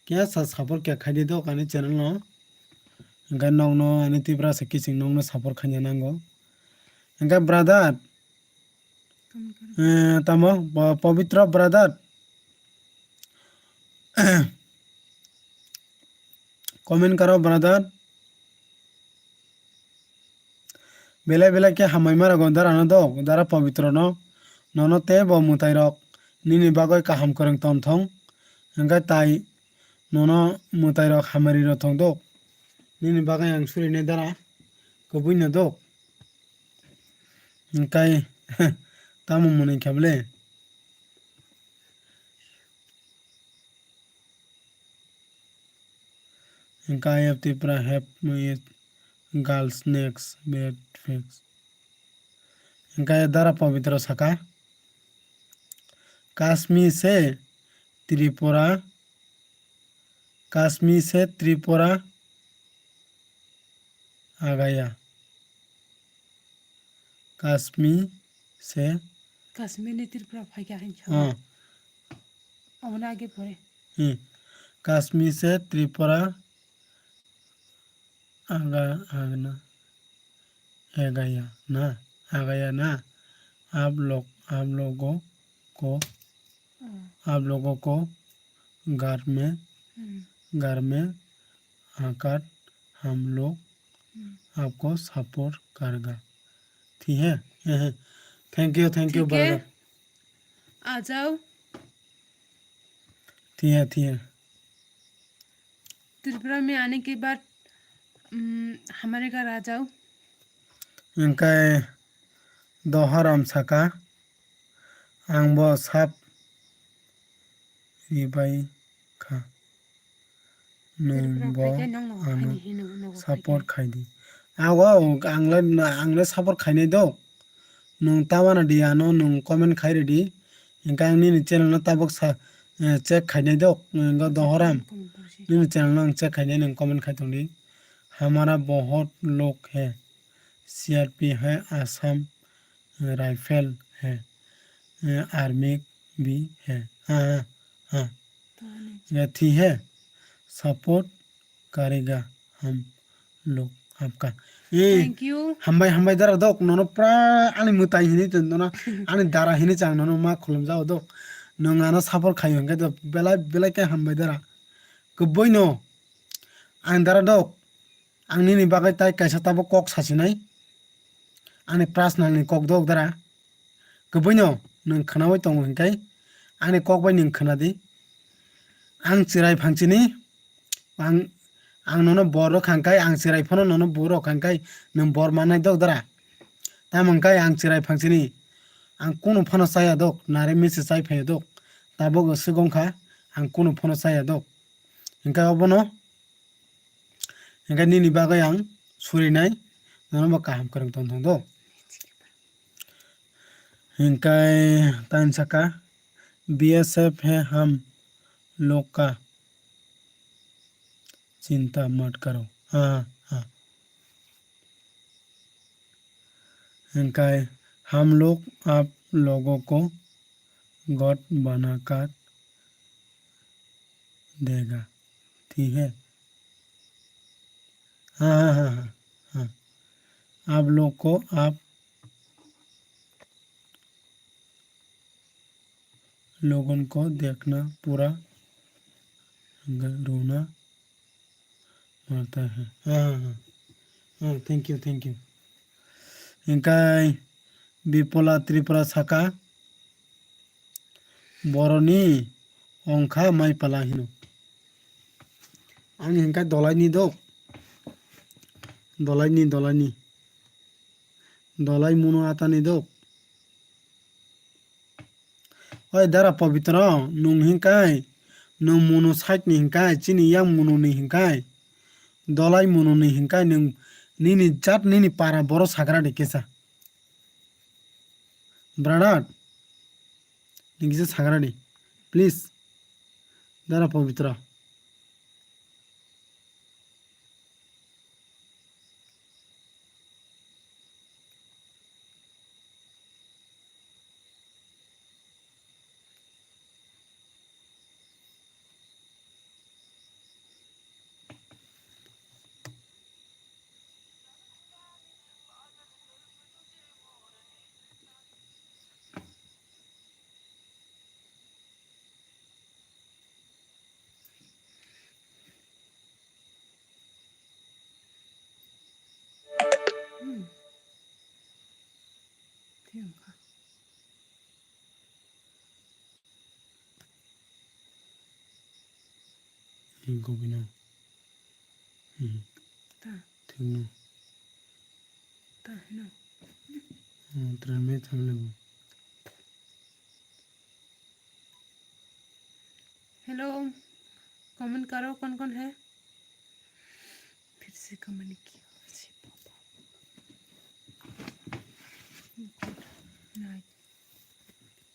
Kya sa support kya khaidi dok ani channel no. Hingkai nokno ani Tiprasa kiching nokno support khaina nango. Hingkai brother, eh, tamo, po-, Pabitra brother. Comment karo brother. Belai belai khe hambai ma rwgo dara no dok, dara Pabitra no. Nono tei bo mwtai rok nini bagwi kaham kwrwng tong thung. Hingkhe tai nono mwtai rok hamari rw thung dok. Nini bagwi ang surinai dara kwbwi no dok. Hingkai tamo mwnwi kha bwle. Hingke I F T Tripura have made girls next bad facts. Hingke Dara Pabitra saka, Kashmir se Tripura, Kasmi se Tripura agaya. Kasmi se Kashmir ni Tripura phaikha hinwi Ah. Omono age pore. Hmm. Kasmi se Tripura aga agna agaya na agaya na. Aap log aap logo ko Oh. Aap logo ko घर में Hmm. घर में आकर हम लोग Hmm. आपको सपोर्ट करेगा। ठीक है? Thank you, thank you, ठीक है। Brother। आ जाओ। ठीक है, ठीक है। त्रिपुरा में आने के बाद, उम, हमारे घर आ जाओ। Hingkai Doharam saka, ang bo sap ribai kha. Nwng Tripura bo phai khe nwng nogo ano phaidi hino, nogo phai support khe. Khai di. Ago, ang le, ang le support khainai dok. Nwng ta wana di ano nwng comment khai ridi. Hingke ang nini channel no tabok sa, eh, check khainai dok. Nwng go Dohoram. Comment borsi. Nini channel no ang check khainai nwng comment khai tong di. हमारा बहुत लोग है। सीआरपी है, असम राइफल है, आर्मी भी है। हाँ, हाँ, हाँ। तो नहीं। या थी है, सपोर्ट करेगा हम लोग आपका। ए, Thank you। Hambai, hambai dara dok, nono pra ani mwtai hini to, nono ani dara hini chang nono ma khulum jao dok. Nwng ano support khayo hingke to belai, belai khe hambai dara. Kubui no, ang dara dok, ang nini bagwi tai kaisa tabo kok sasinai. Ani pras nangni kok dok dara. Kubui no nwng khwnaui tongo hinkai ani kok bai nwng khwna di. Ang chirai phangchini, ang, ang nono bor rok khangkai, ang chirai phano nono bor rok khangkai, nwng bor mannai dok dara. Tamo wngkai ang chirai phangchini, ang kunu phano chaya dok, nare misi chai phaiya dok. Tabok swk wngkha, ang kunu phano chaya dok. Hingkai obono Hingke nini bagwi ang surinai, nono bo kaham kwrwng tong thung do. Hingke tani saka, "BSF है हम लोग का, चिंता मत करो।" हाँ, हाँ। Hingke, "हम लोग आप लोगों को गॉड बनाकर देगा, ठीक है?" हाँ, हाँ, हाँ, हाँ, हाँ। आप लोग को, आप लोगों को देखना पूरा रोना मरता है। हाँ, हाँ, हाँ। हाँ, thank you, thank you। Hingkai Bipola Tripura saka, boroni ongkha mai pala hino. Ani hingkai dolai ni dok. Dolai ni, dolai ni. Dolai muno atani dok. Oi dara Pabitra, nwng hingkai, nwng muno side ni hingkai, chini yang muno ni hingkai, dolai muno ni hingkai, nwng nini jat nini para boro sagra de kesa. Brother, nini kisa sagra de, please. Dara Pabitra. Hmm. Tei wngkha. Hingkobino. Hmm. Ta. Thikno. Ta hino. Hmm, train mai thanglaibo. Hello, comment करो, कौन कौन है? फिर से comment किया। Good night।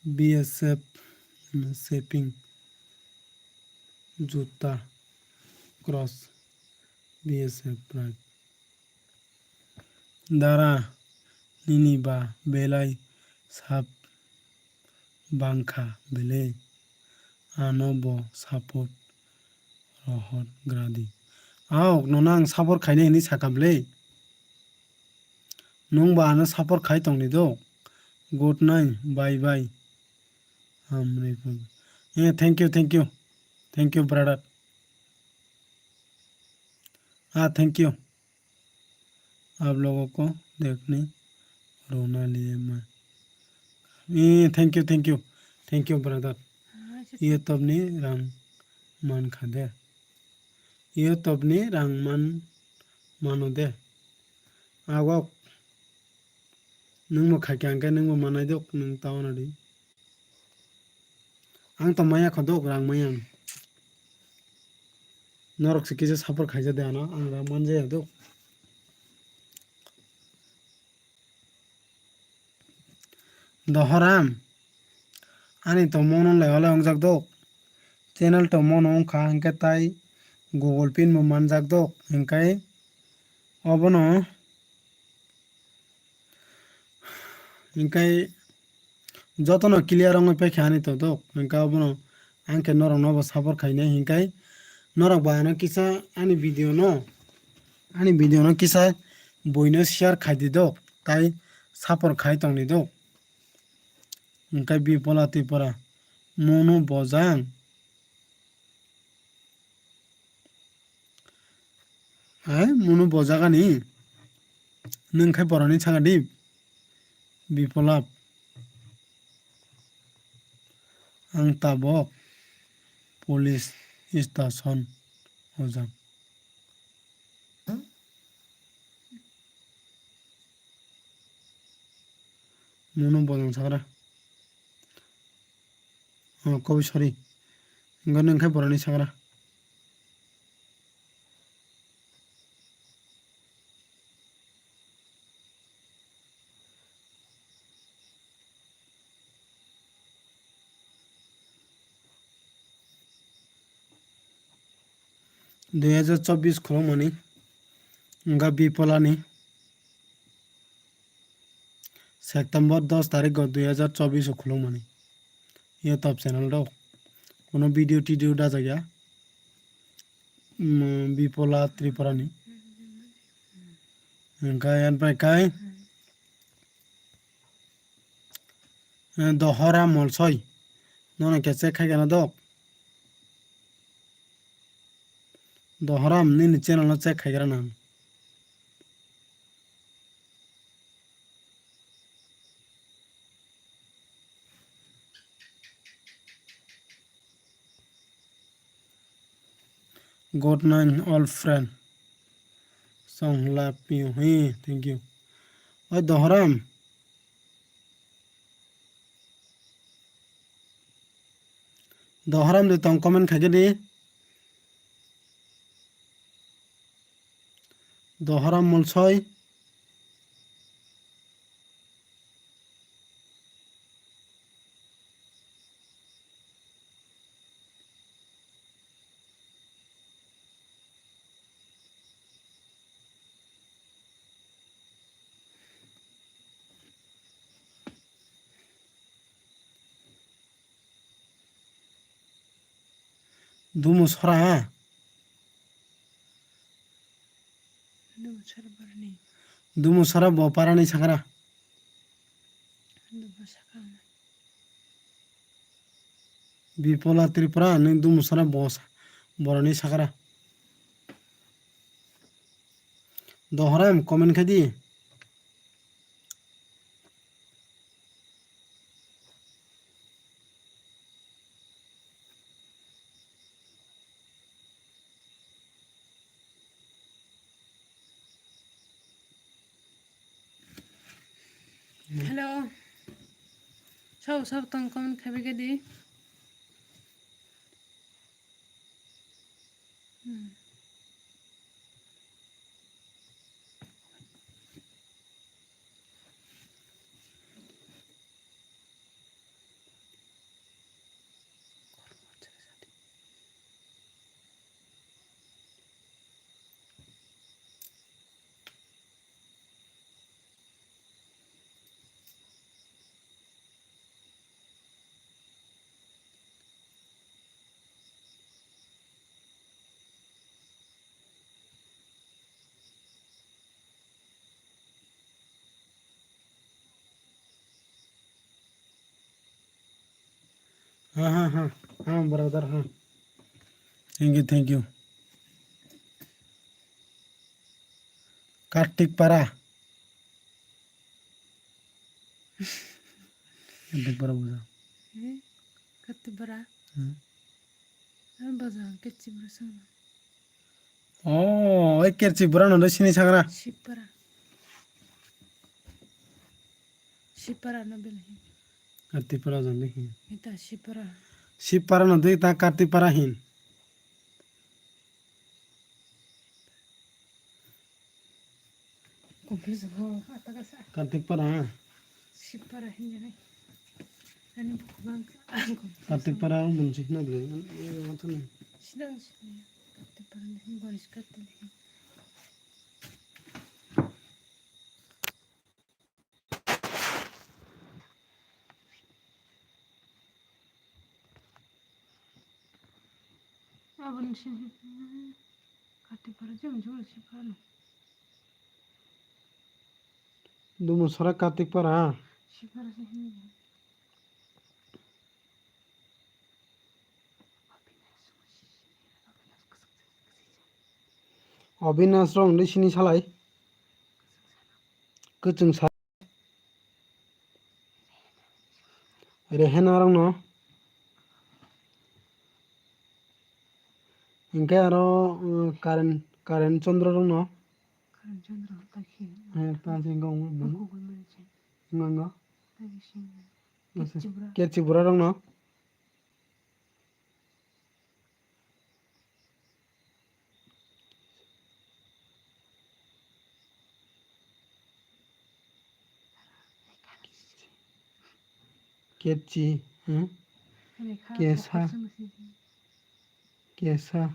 BSF सेपिंग Juta, cross, B S F flag. Dara, nini ba belai sap bangkha bele, ano bo support rohor gradi. Aok, nono ang support khainai hinwi sakha bele. Nwng ba ano support khai tongdi do. Good night, bye bye. Hamrwi phai. Eh, thank you, thank you. Thank you, brother. Ah, thank you. आप लोगों को देखने रोना लिए मैं। Eh, thank you, thank you. Thank you, brother. YouTube ni rang man kha de. YouTube ni rang man mano de. Agok. Nwng bo khaikha hwnkhe nwng bo manai dok, nwng ta wana di. Ang to maya kho dok, rang maya ang. Norok se kisa support khaija de ano, ang rang manja ya dok. Dohoram, ani to mono lai ole ongjak dok. Channel to mono wngkha, hwnkhe tai Google Pin bo manjak dok, hwnkhe obono, hwnkhe jotono clear wngwi paikha ani to dok, hwnkhe obono ang khe norokno bo support khainai, hwnkhe norok bo ano kisa ani video no, ani video no kisa buino share khaidi dok, tai support khai tongdi dok. Hwnkhe Bipola Tripura, mono bojang. Hai, mono bojagani. Nwng khai boroni saka di. Biplab. Ang tabok police station ojang. Mono bojang sakra. Oh, kobi sorry. Hwnkhe nwng khai boroni sakra. Dui hajar chobbish khulumani, wngkha Bipolani. September dos tarikgo dui hajar chobbish o khulumani. YouTube channel rok. Kono video tidio dajak ya. Mm, Bipola Tripurani. Hwnkhe yan pai kai. Eh, Dohora Molsoi. Nono khe check khai gana dok. Dohoram nini channel no check khai gra nang. Good night, all friend. Song love you. Hey, thank you. Oi, Dohoram. Dohoram de tong comment khai di. Dohoram Molsoi. Dumu sora. Dumu sora barani. Dumu sora bo parani sakra. Dumu sakra. Bipola Tripura, nwng Dumu sora bo sa-, boroni sakra. Dohoram comment khai di. Hello. Sabo sabo tong comment khai bai khe di. Hmm. Ha, ha, ha. Ha, brother, ha. Thank you, thank you. Kartik Para. Kartik Para bujo. Hmm? Kartik Para? Hmm. Ang baja Kartik Para song. Oh, oi Kartik Para no sini sangra. Sipara. Sipara no belahi. Kartik Para jang de hin. Ita Sipara. Sipara no de ta Kartik Para hin. Confuse ho, ataka sa. Kartik Para, ha? Sipara hinjani. Ani bang. Kartik Para ang bun sih na beli. Ini apa tuh nih? Sidang sini. Kartik Para nih, baris Kartik nih. Aboni sini. Kartik Para jom jom Sipara no. Dumu sara Kartik Para. Sipara se hini. Abinash rong de sini salai. Kuchung sa. Rehena rong no. Hingke aro, uh, Karen, Karen Chandra rok no. Karen Chandra, ta khe. He, ta khe gong mo. Gong mo se. Ngang go. Ta khe sing. Masa. Kechibura. Kechibura rok no. Kechi, hmm? Kesa. Kesa.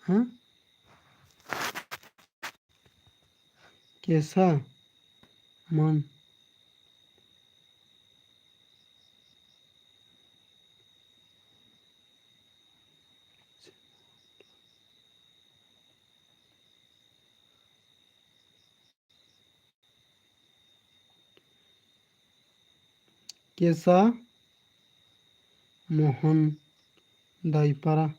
Huh? Kesa. Man. Kesa Mohon Daipara.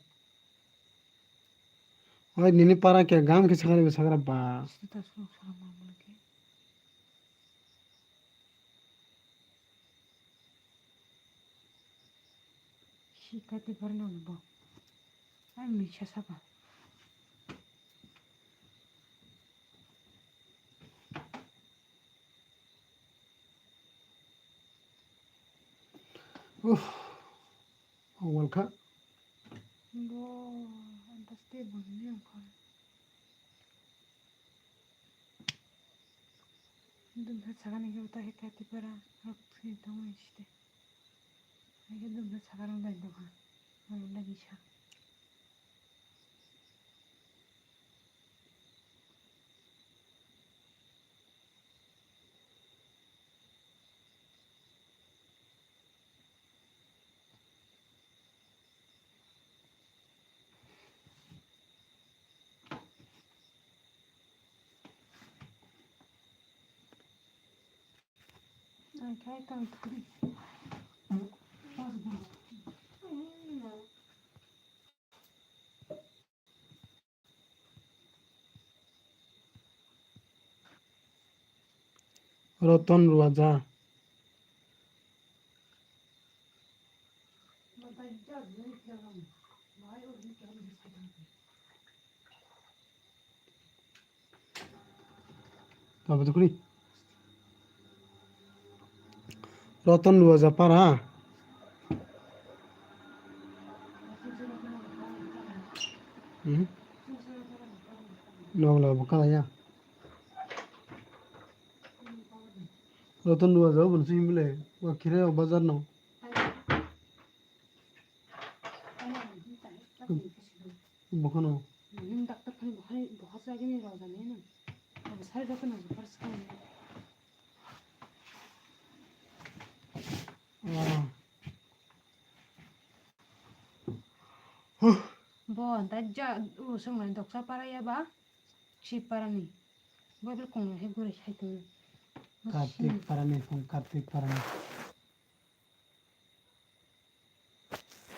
Oi, nini para khe gam khe sakani bo sakra ba. Sita surok sara ma mole khe. Sika te parna bo. Ai misa saka. Uff. Awal kha. Bo, antas te bo ni ang kha. Dumsa chagani khe uta khe Kartik Para rok thwi tongwi site. Hai khe dumsa chagarok dai dongha. Ang lagi sa. Roton Ruaja. Tabuk kuri. Roton Ruaja para. Hmm? Nogla bokala ya. Roton Ruaja bo simi bile. Wa khire o bazar no. Bokhano. Nini doctor khani bohai, bohai sa gini rojani na. Abo sai doctor na first khani. Ah. Huh. Bo da ja u song na doctor para ya ba. Sipara ni. Bo bil kong he gure sai tu. Kartik Parani phone, Kartik Parani.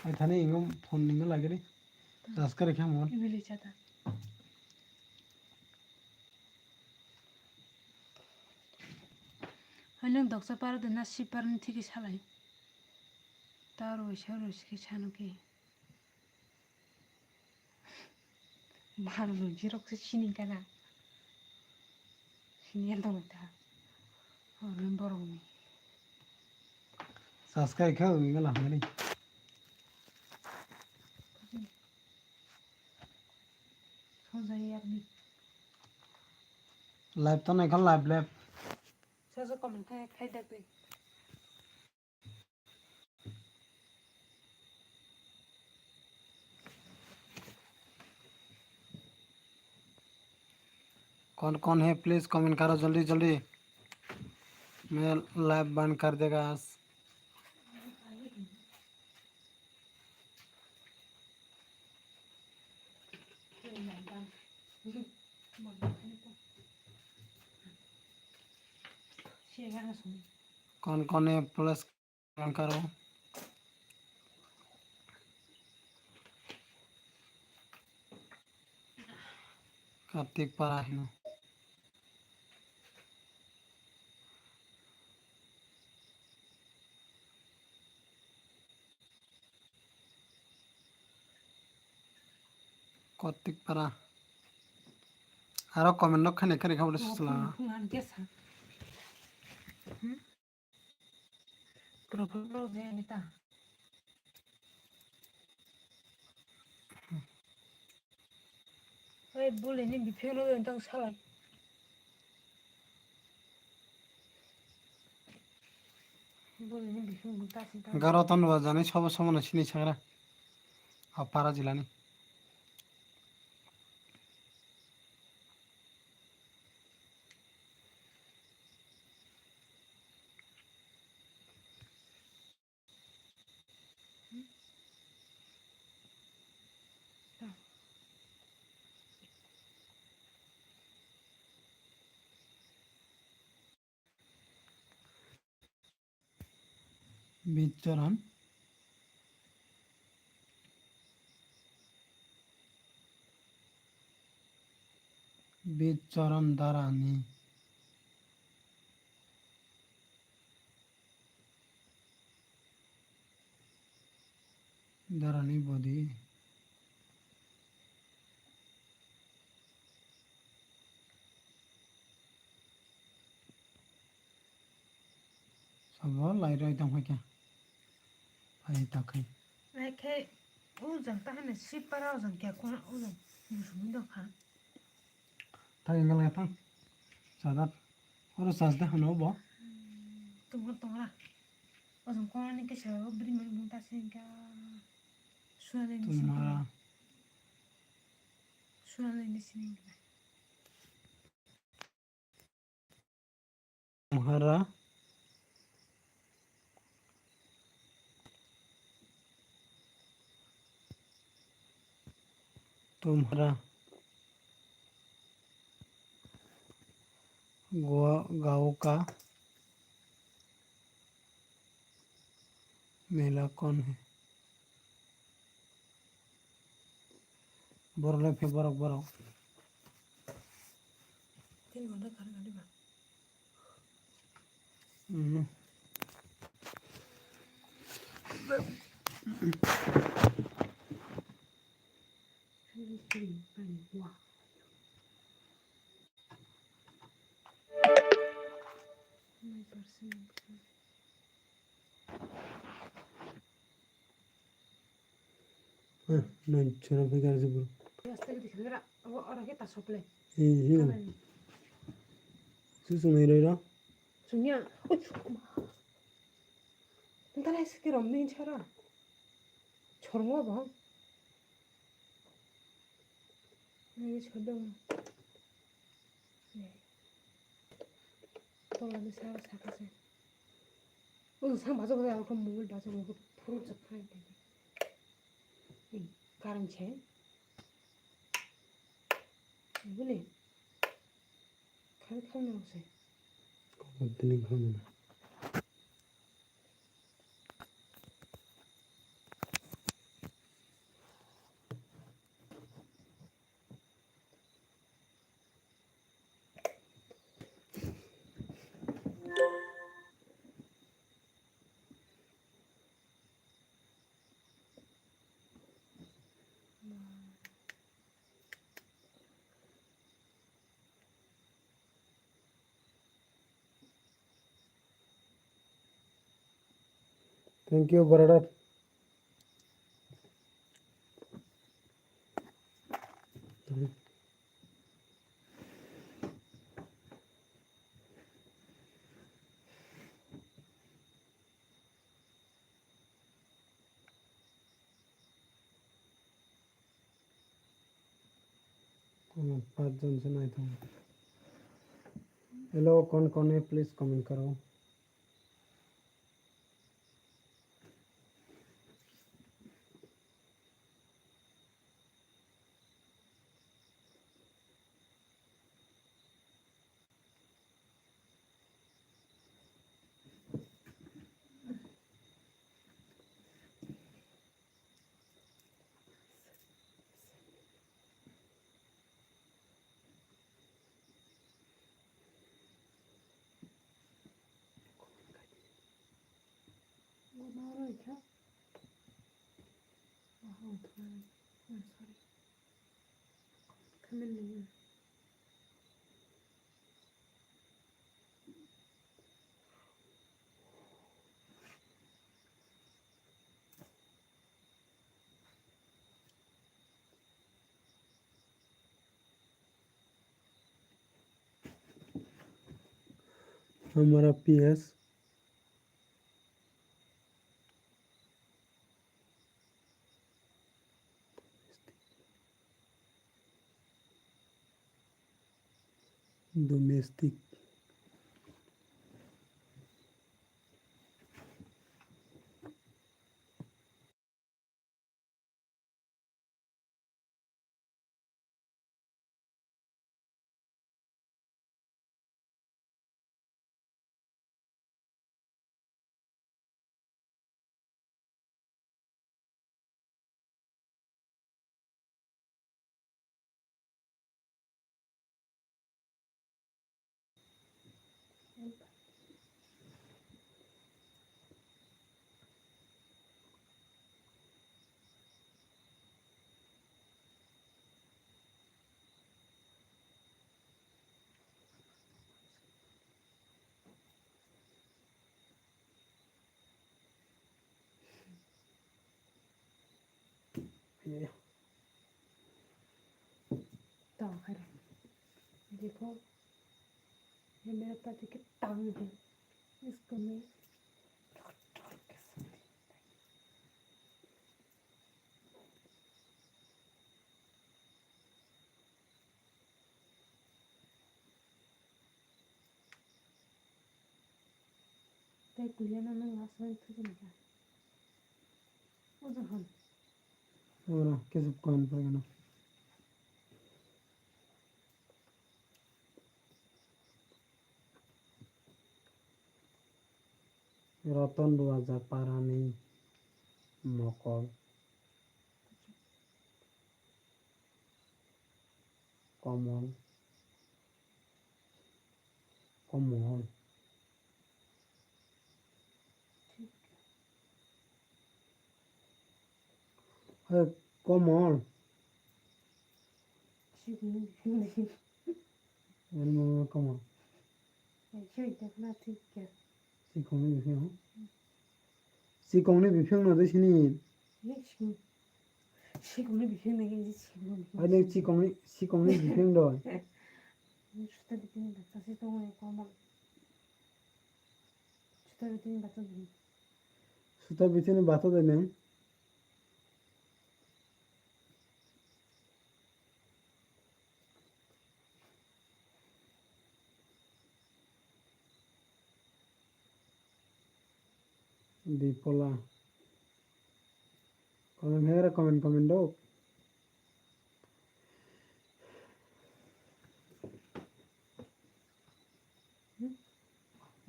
Ai thani ingo phone ningo lagiri. Taskari kha mon. Ibili chata. Hai nwng doksa paro de na sipar ni thiki salai. Taro waisa roi siki sano ki. Bhalo no jirok se sini kana. Sini yang tong ta. Oro borok ni. Subscribe kha wi gala hani. Sojai yakni. Live to nai kha live live. Sojo comment khai khai dak de. कौन कौन है please comment करो जल्दी जल्दी। मैं लाइव बंद कर देगा आज। कौन कौन है प्लस करो। Kartik Para hino. Kartik Para. Aro comment no khani khani khabole susla. Problem rok de ani ta. Oi, bule ni biphino de tang salai. Bule ni biphino ta sin ta. Garo ton wa jani sobo somo na sini sagra. A para jilani. Bicharan. Bicharan Darani. Darani body. Sabo lai roi tong kha kya. Ai ta khai. Ai khai o jang ta hane sipara o jang kya kona o jang musumi dong kha. Thang ingal ya thang. Sadat. Oro sas da hano bo. Tongo tongra. O jang kona ni kisa o bri mai mung ta sing kha. Suale ni sing kha. Tumhara. Suale ni sing kha. तुम्हारा तुम्हारा गांव का मेला कौन है? Borok le phe borok borok. Tin ghonta khar gadi ba. Nai chwra bai gari jubur. Rasta gidi khamera, abo ora ke tasok le. Hi hi. Su sung nai roi ro. Sungya. Oi. Ntara se ke rom ni chara. Chormo bo. Nai chordo. Tola ni sara saka se. O sang bajo bajo ako mobile bajo ko phuru chak phai de. Karan che. Bule. Khal khal no se. Opening hamna. Thank you, brother. Kono pachjon se nai tongo. Hello, kon kone, please comment karo. Sorry. हमारा PS domestic. ये। तो खैर, देखो, ये मेरा पति के टांग है, इसको मैं Tei kuliano nwng last line thujani kha. Ojo hwn. Oro kesep koin phaigano. Roton Duaja parani mokol. Komol. Komol. Hai, Komol. Ani mama Komol. Sikongni biphang. Sikongni biphang no de sini. Sikongni biphang no de sini. Ai, nang sikongni, sikongni biphang do. Suta biphang do, tasi tongo Komol. Suta biphang bato de. Suta biphang bato de nang. Dipola. Comment hai ra, comment, comment do.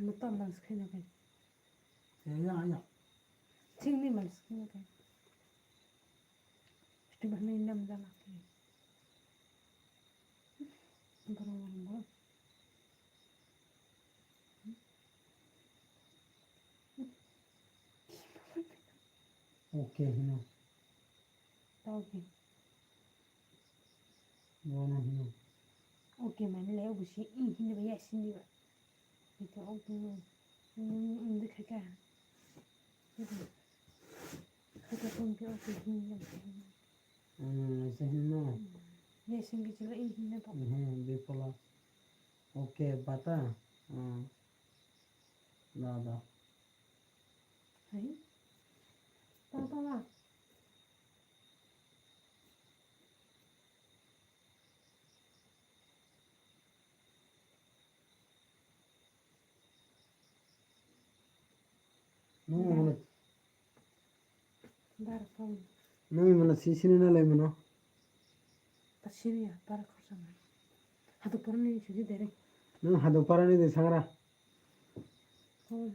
Motom malis khaina kai. Ya, ya, ya. Chingni malis khaina kai. Sti bahni nam jala kai. Borok borok. Okay hino. Ta okay. Bono hino. Okay mane le obo si i hini ba ya sini ba. Ito okay no. Indi khaka. Khaka tong ke okay hini ba. Hmm, se hino. Ya sini ke chila i hini ba. Hmm, bipola. Okay, bata. Hmm. Da, da. Hai. Tong tong la. Nwng mano. Bar phone. Nwng mano si sini na lai mano. Ta sini ya, bar khorsa mano. Hadu porni sini dere. Nwng hadu parani de sangra. Phone.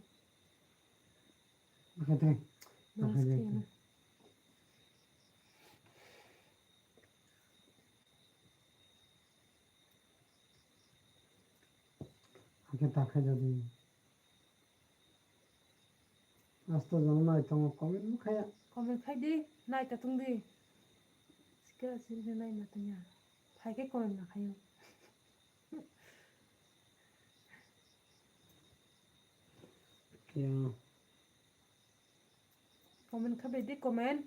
Akate. Mas akate. Kena. Hakhe ta khaijadi. Asto jong nai tongo comment bo khaya. Comment khai di, nai ta tong di. Sika sini nai ma tanya. Phai khe comment ma khayo. Ya. Comment kha bai di comment.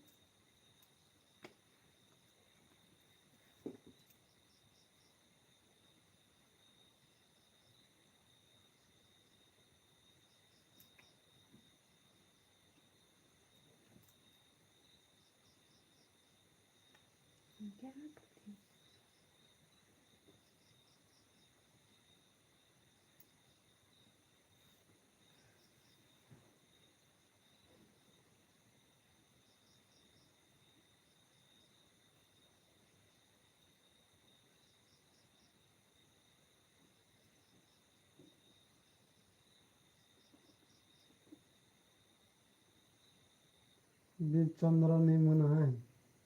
Bichandra ni mwnwi.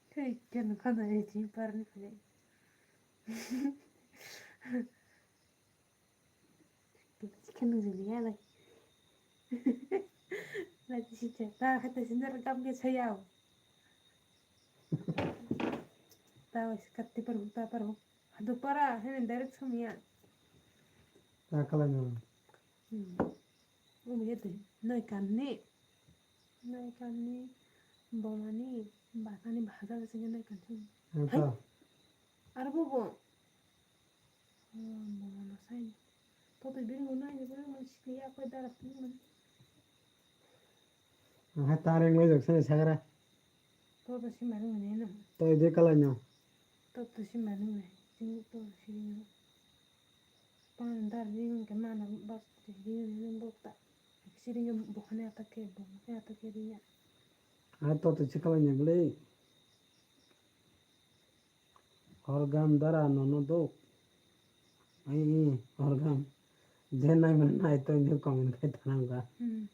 Tei keno khana ei twi parni phai. Keno juli ya lai. Lai tisi cha ta khata sindar kam ke sayao. Ta wai katti par ta par. Hadu para hene direct sumya. Ta kalai no. Hmm. Umi ya twi noi kanni. Noi kanni bomani batani bahajar sini noi kanni. Hai. Aro bo bo. Oh, bomano sai. To to bini unai ni bini unai sikli ya koi dara pini man. Aha tareng loi jok sene sagra. To to si mari mane no. To ide kalai no. To to si mari mane. Sini to si no. Pan dar ring ke mana bas ring ring bokta. Siri bohane atake bohane atake riya. Ah, to to chikala ni bole. Horgam dara nono do. Ai, ai, horgam. Je nai man nai to ni comment khai thanang ka. Hmm.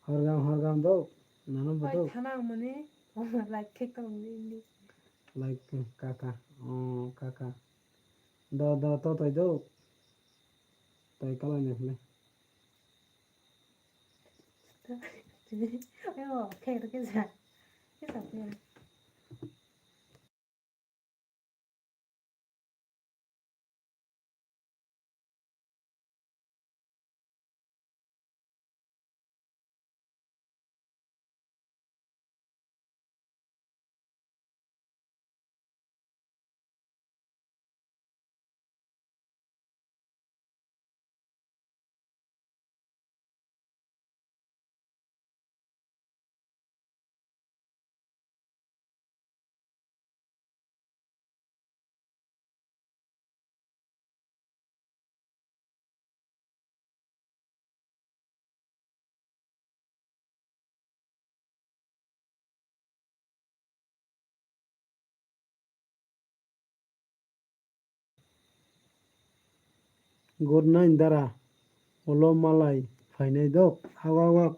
Horgam, horgam do. Nono bo do. Thanang mani, like khai tong ni. Like kaka. Oh, kaka. Do, do, to, to, do. Toi kalai ni hwnle. Ayo, khe, khe sa. Khe sa, khe. Good night, dara. Olo malai phainai dok. Hawak hawak.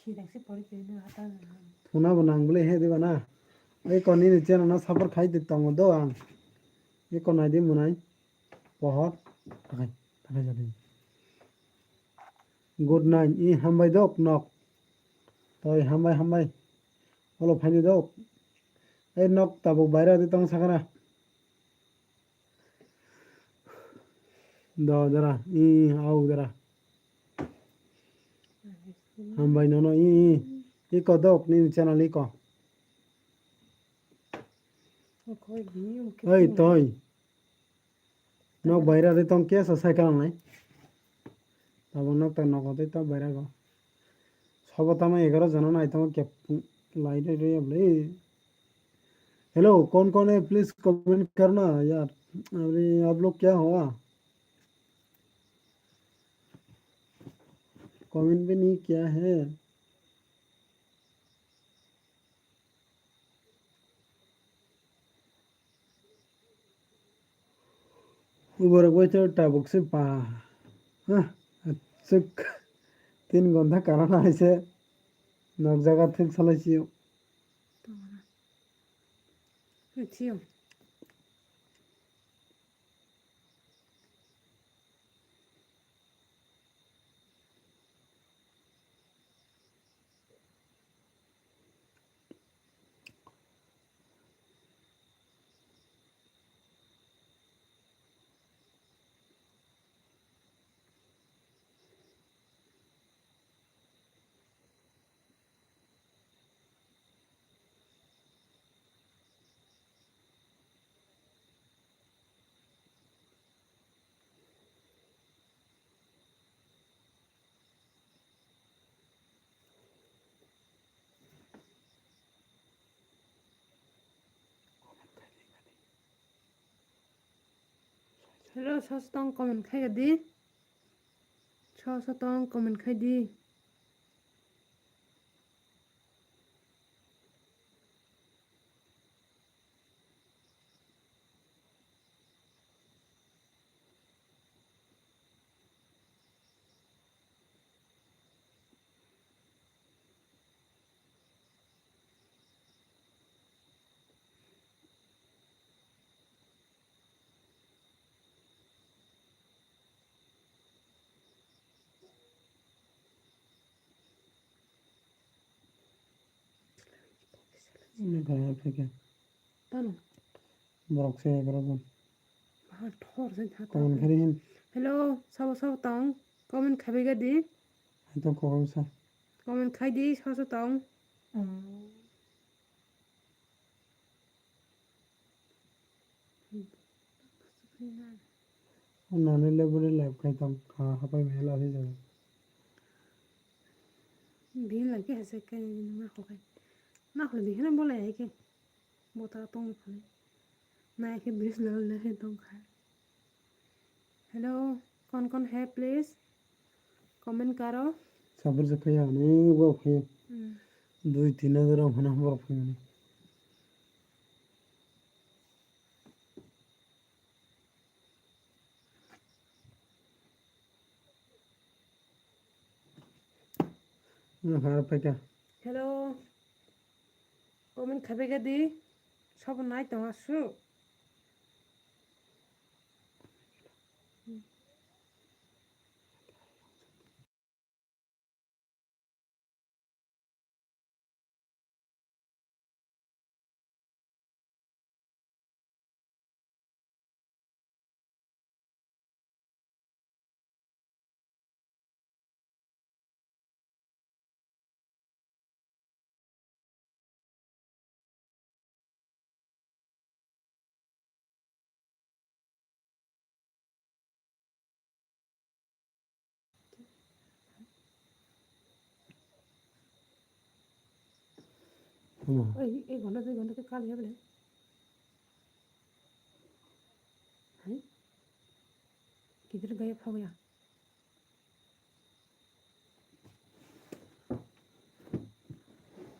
Sidang se pori pori no hata. Thuna bo nang bole he diba na. Ei koni ni channel no support khai di tongo do ang. Ei konai di munai. Pohor. Takai. Takai jadi. Good night. I hambai dok nok. Toi hambai hambai. Olo phainai dok. Ei nok tabuk baira di tong sakana. Do dara, i au dara. Hambai nono i i. Iko dok ni channel iko. Oi toi. Nok baira de tong kesa sai kalang nai. Tabo nok ta nok de ta baira go. Sobo tamo egaroh jona nai tongo kep lai roi roi able. Hello, कौन कौन है? Please comment करना यार। अरे आप लोग क्या हुआ? कमेंट भी नहीं किया है। Uborok bai to tabuk se pa. Ha, aswk tin gonta karana hai se nok jaga thik salai sio. Tongna. Sio. Hello, sosotong comment khai di. Sosotong comment khai di. Ini kaya apa kaya? Tano. Borok se egaroh jon. Bahar thor jai tha. Comment khai di hin. Hello, sabo sabo tong. Comment khai bai di. Hai tong kok sa. Comment khai di, sabo sabo tong. Nani le buri live khai tong kha hapai mela se jaga. Bini lagi hase kai ma ko kai. Na khole bihina bolai hai ke. Bota tong phale. Na ke bridge level le he tong kha. Hello, कौन कौन है please comment करो। Sabur je khaya ne bo khaya. Hmm. Dui tin hajar am hana bor khaya ne. Hello. Comment khabai di. Sobo nai tong asu. Hmm. Oi, ek ghonta, dui ghonta ke kal ya bole. Hai? Kider gaya pha gaya.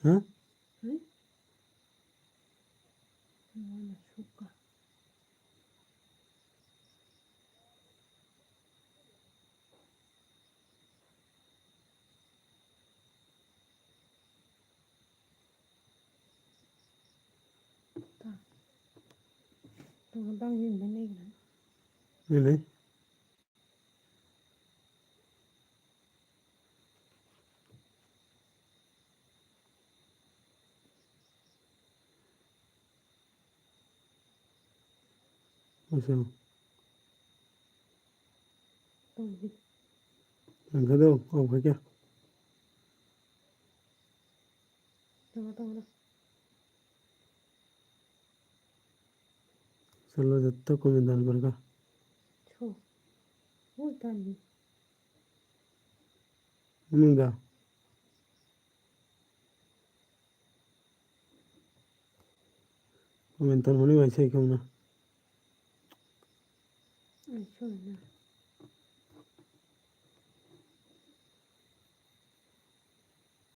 Huh? Hmm? Mana suka. Tong bang yun ba nei na. Nini. Masang. Tong di. Ang kado, oh, kaya. Tong, tong, tong. Salo jotto comment dal gorga. Cho. Oi tani. Nunga. Comment tal mani bai sai kong na. Ai, cho na.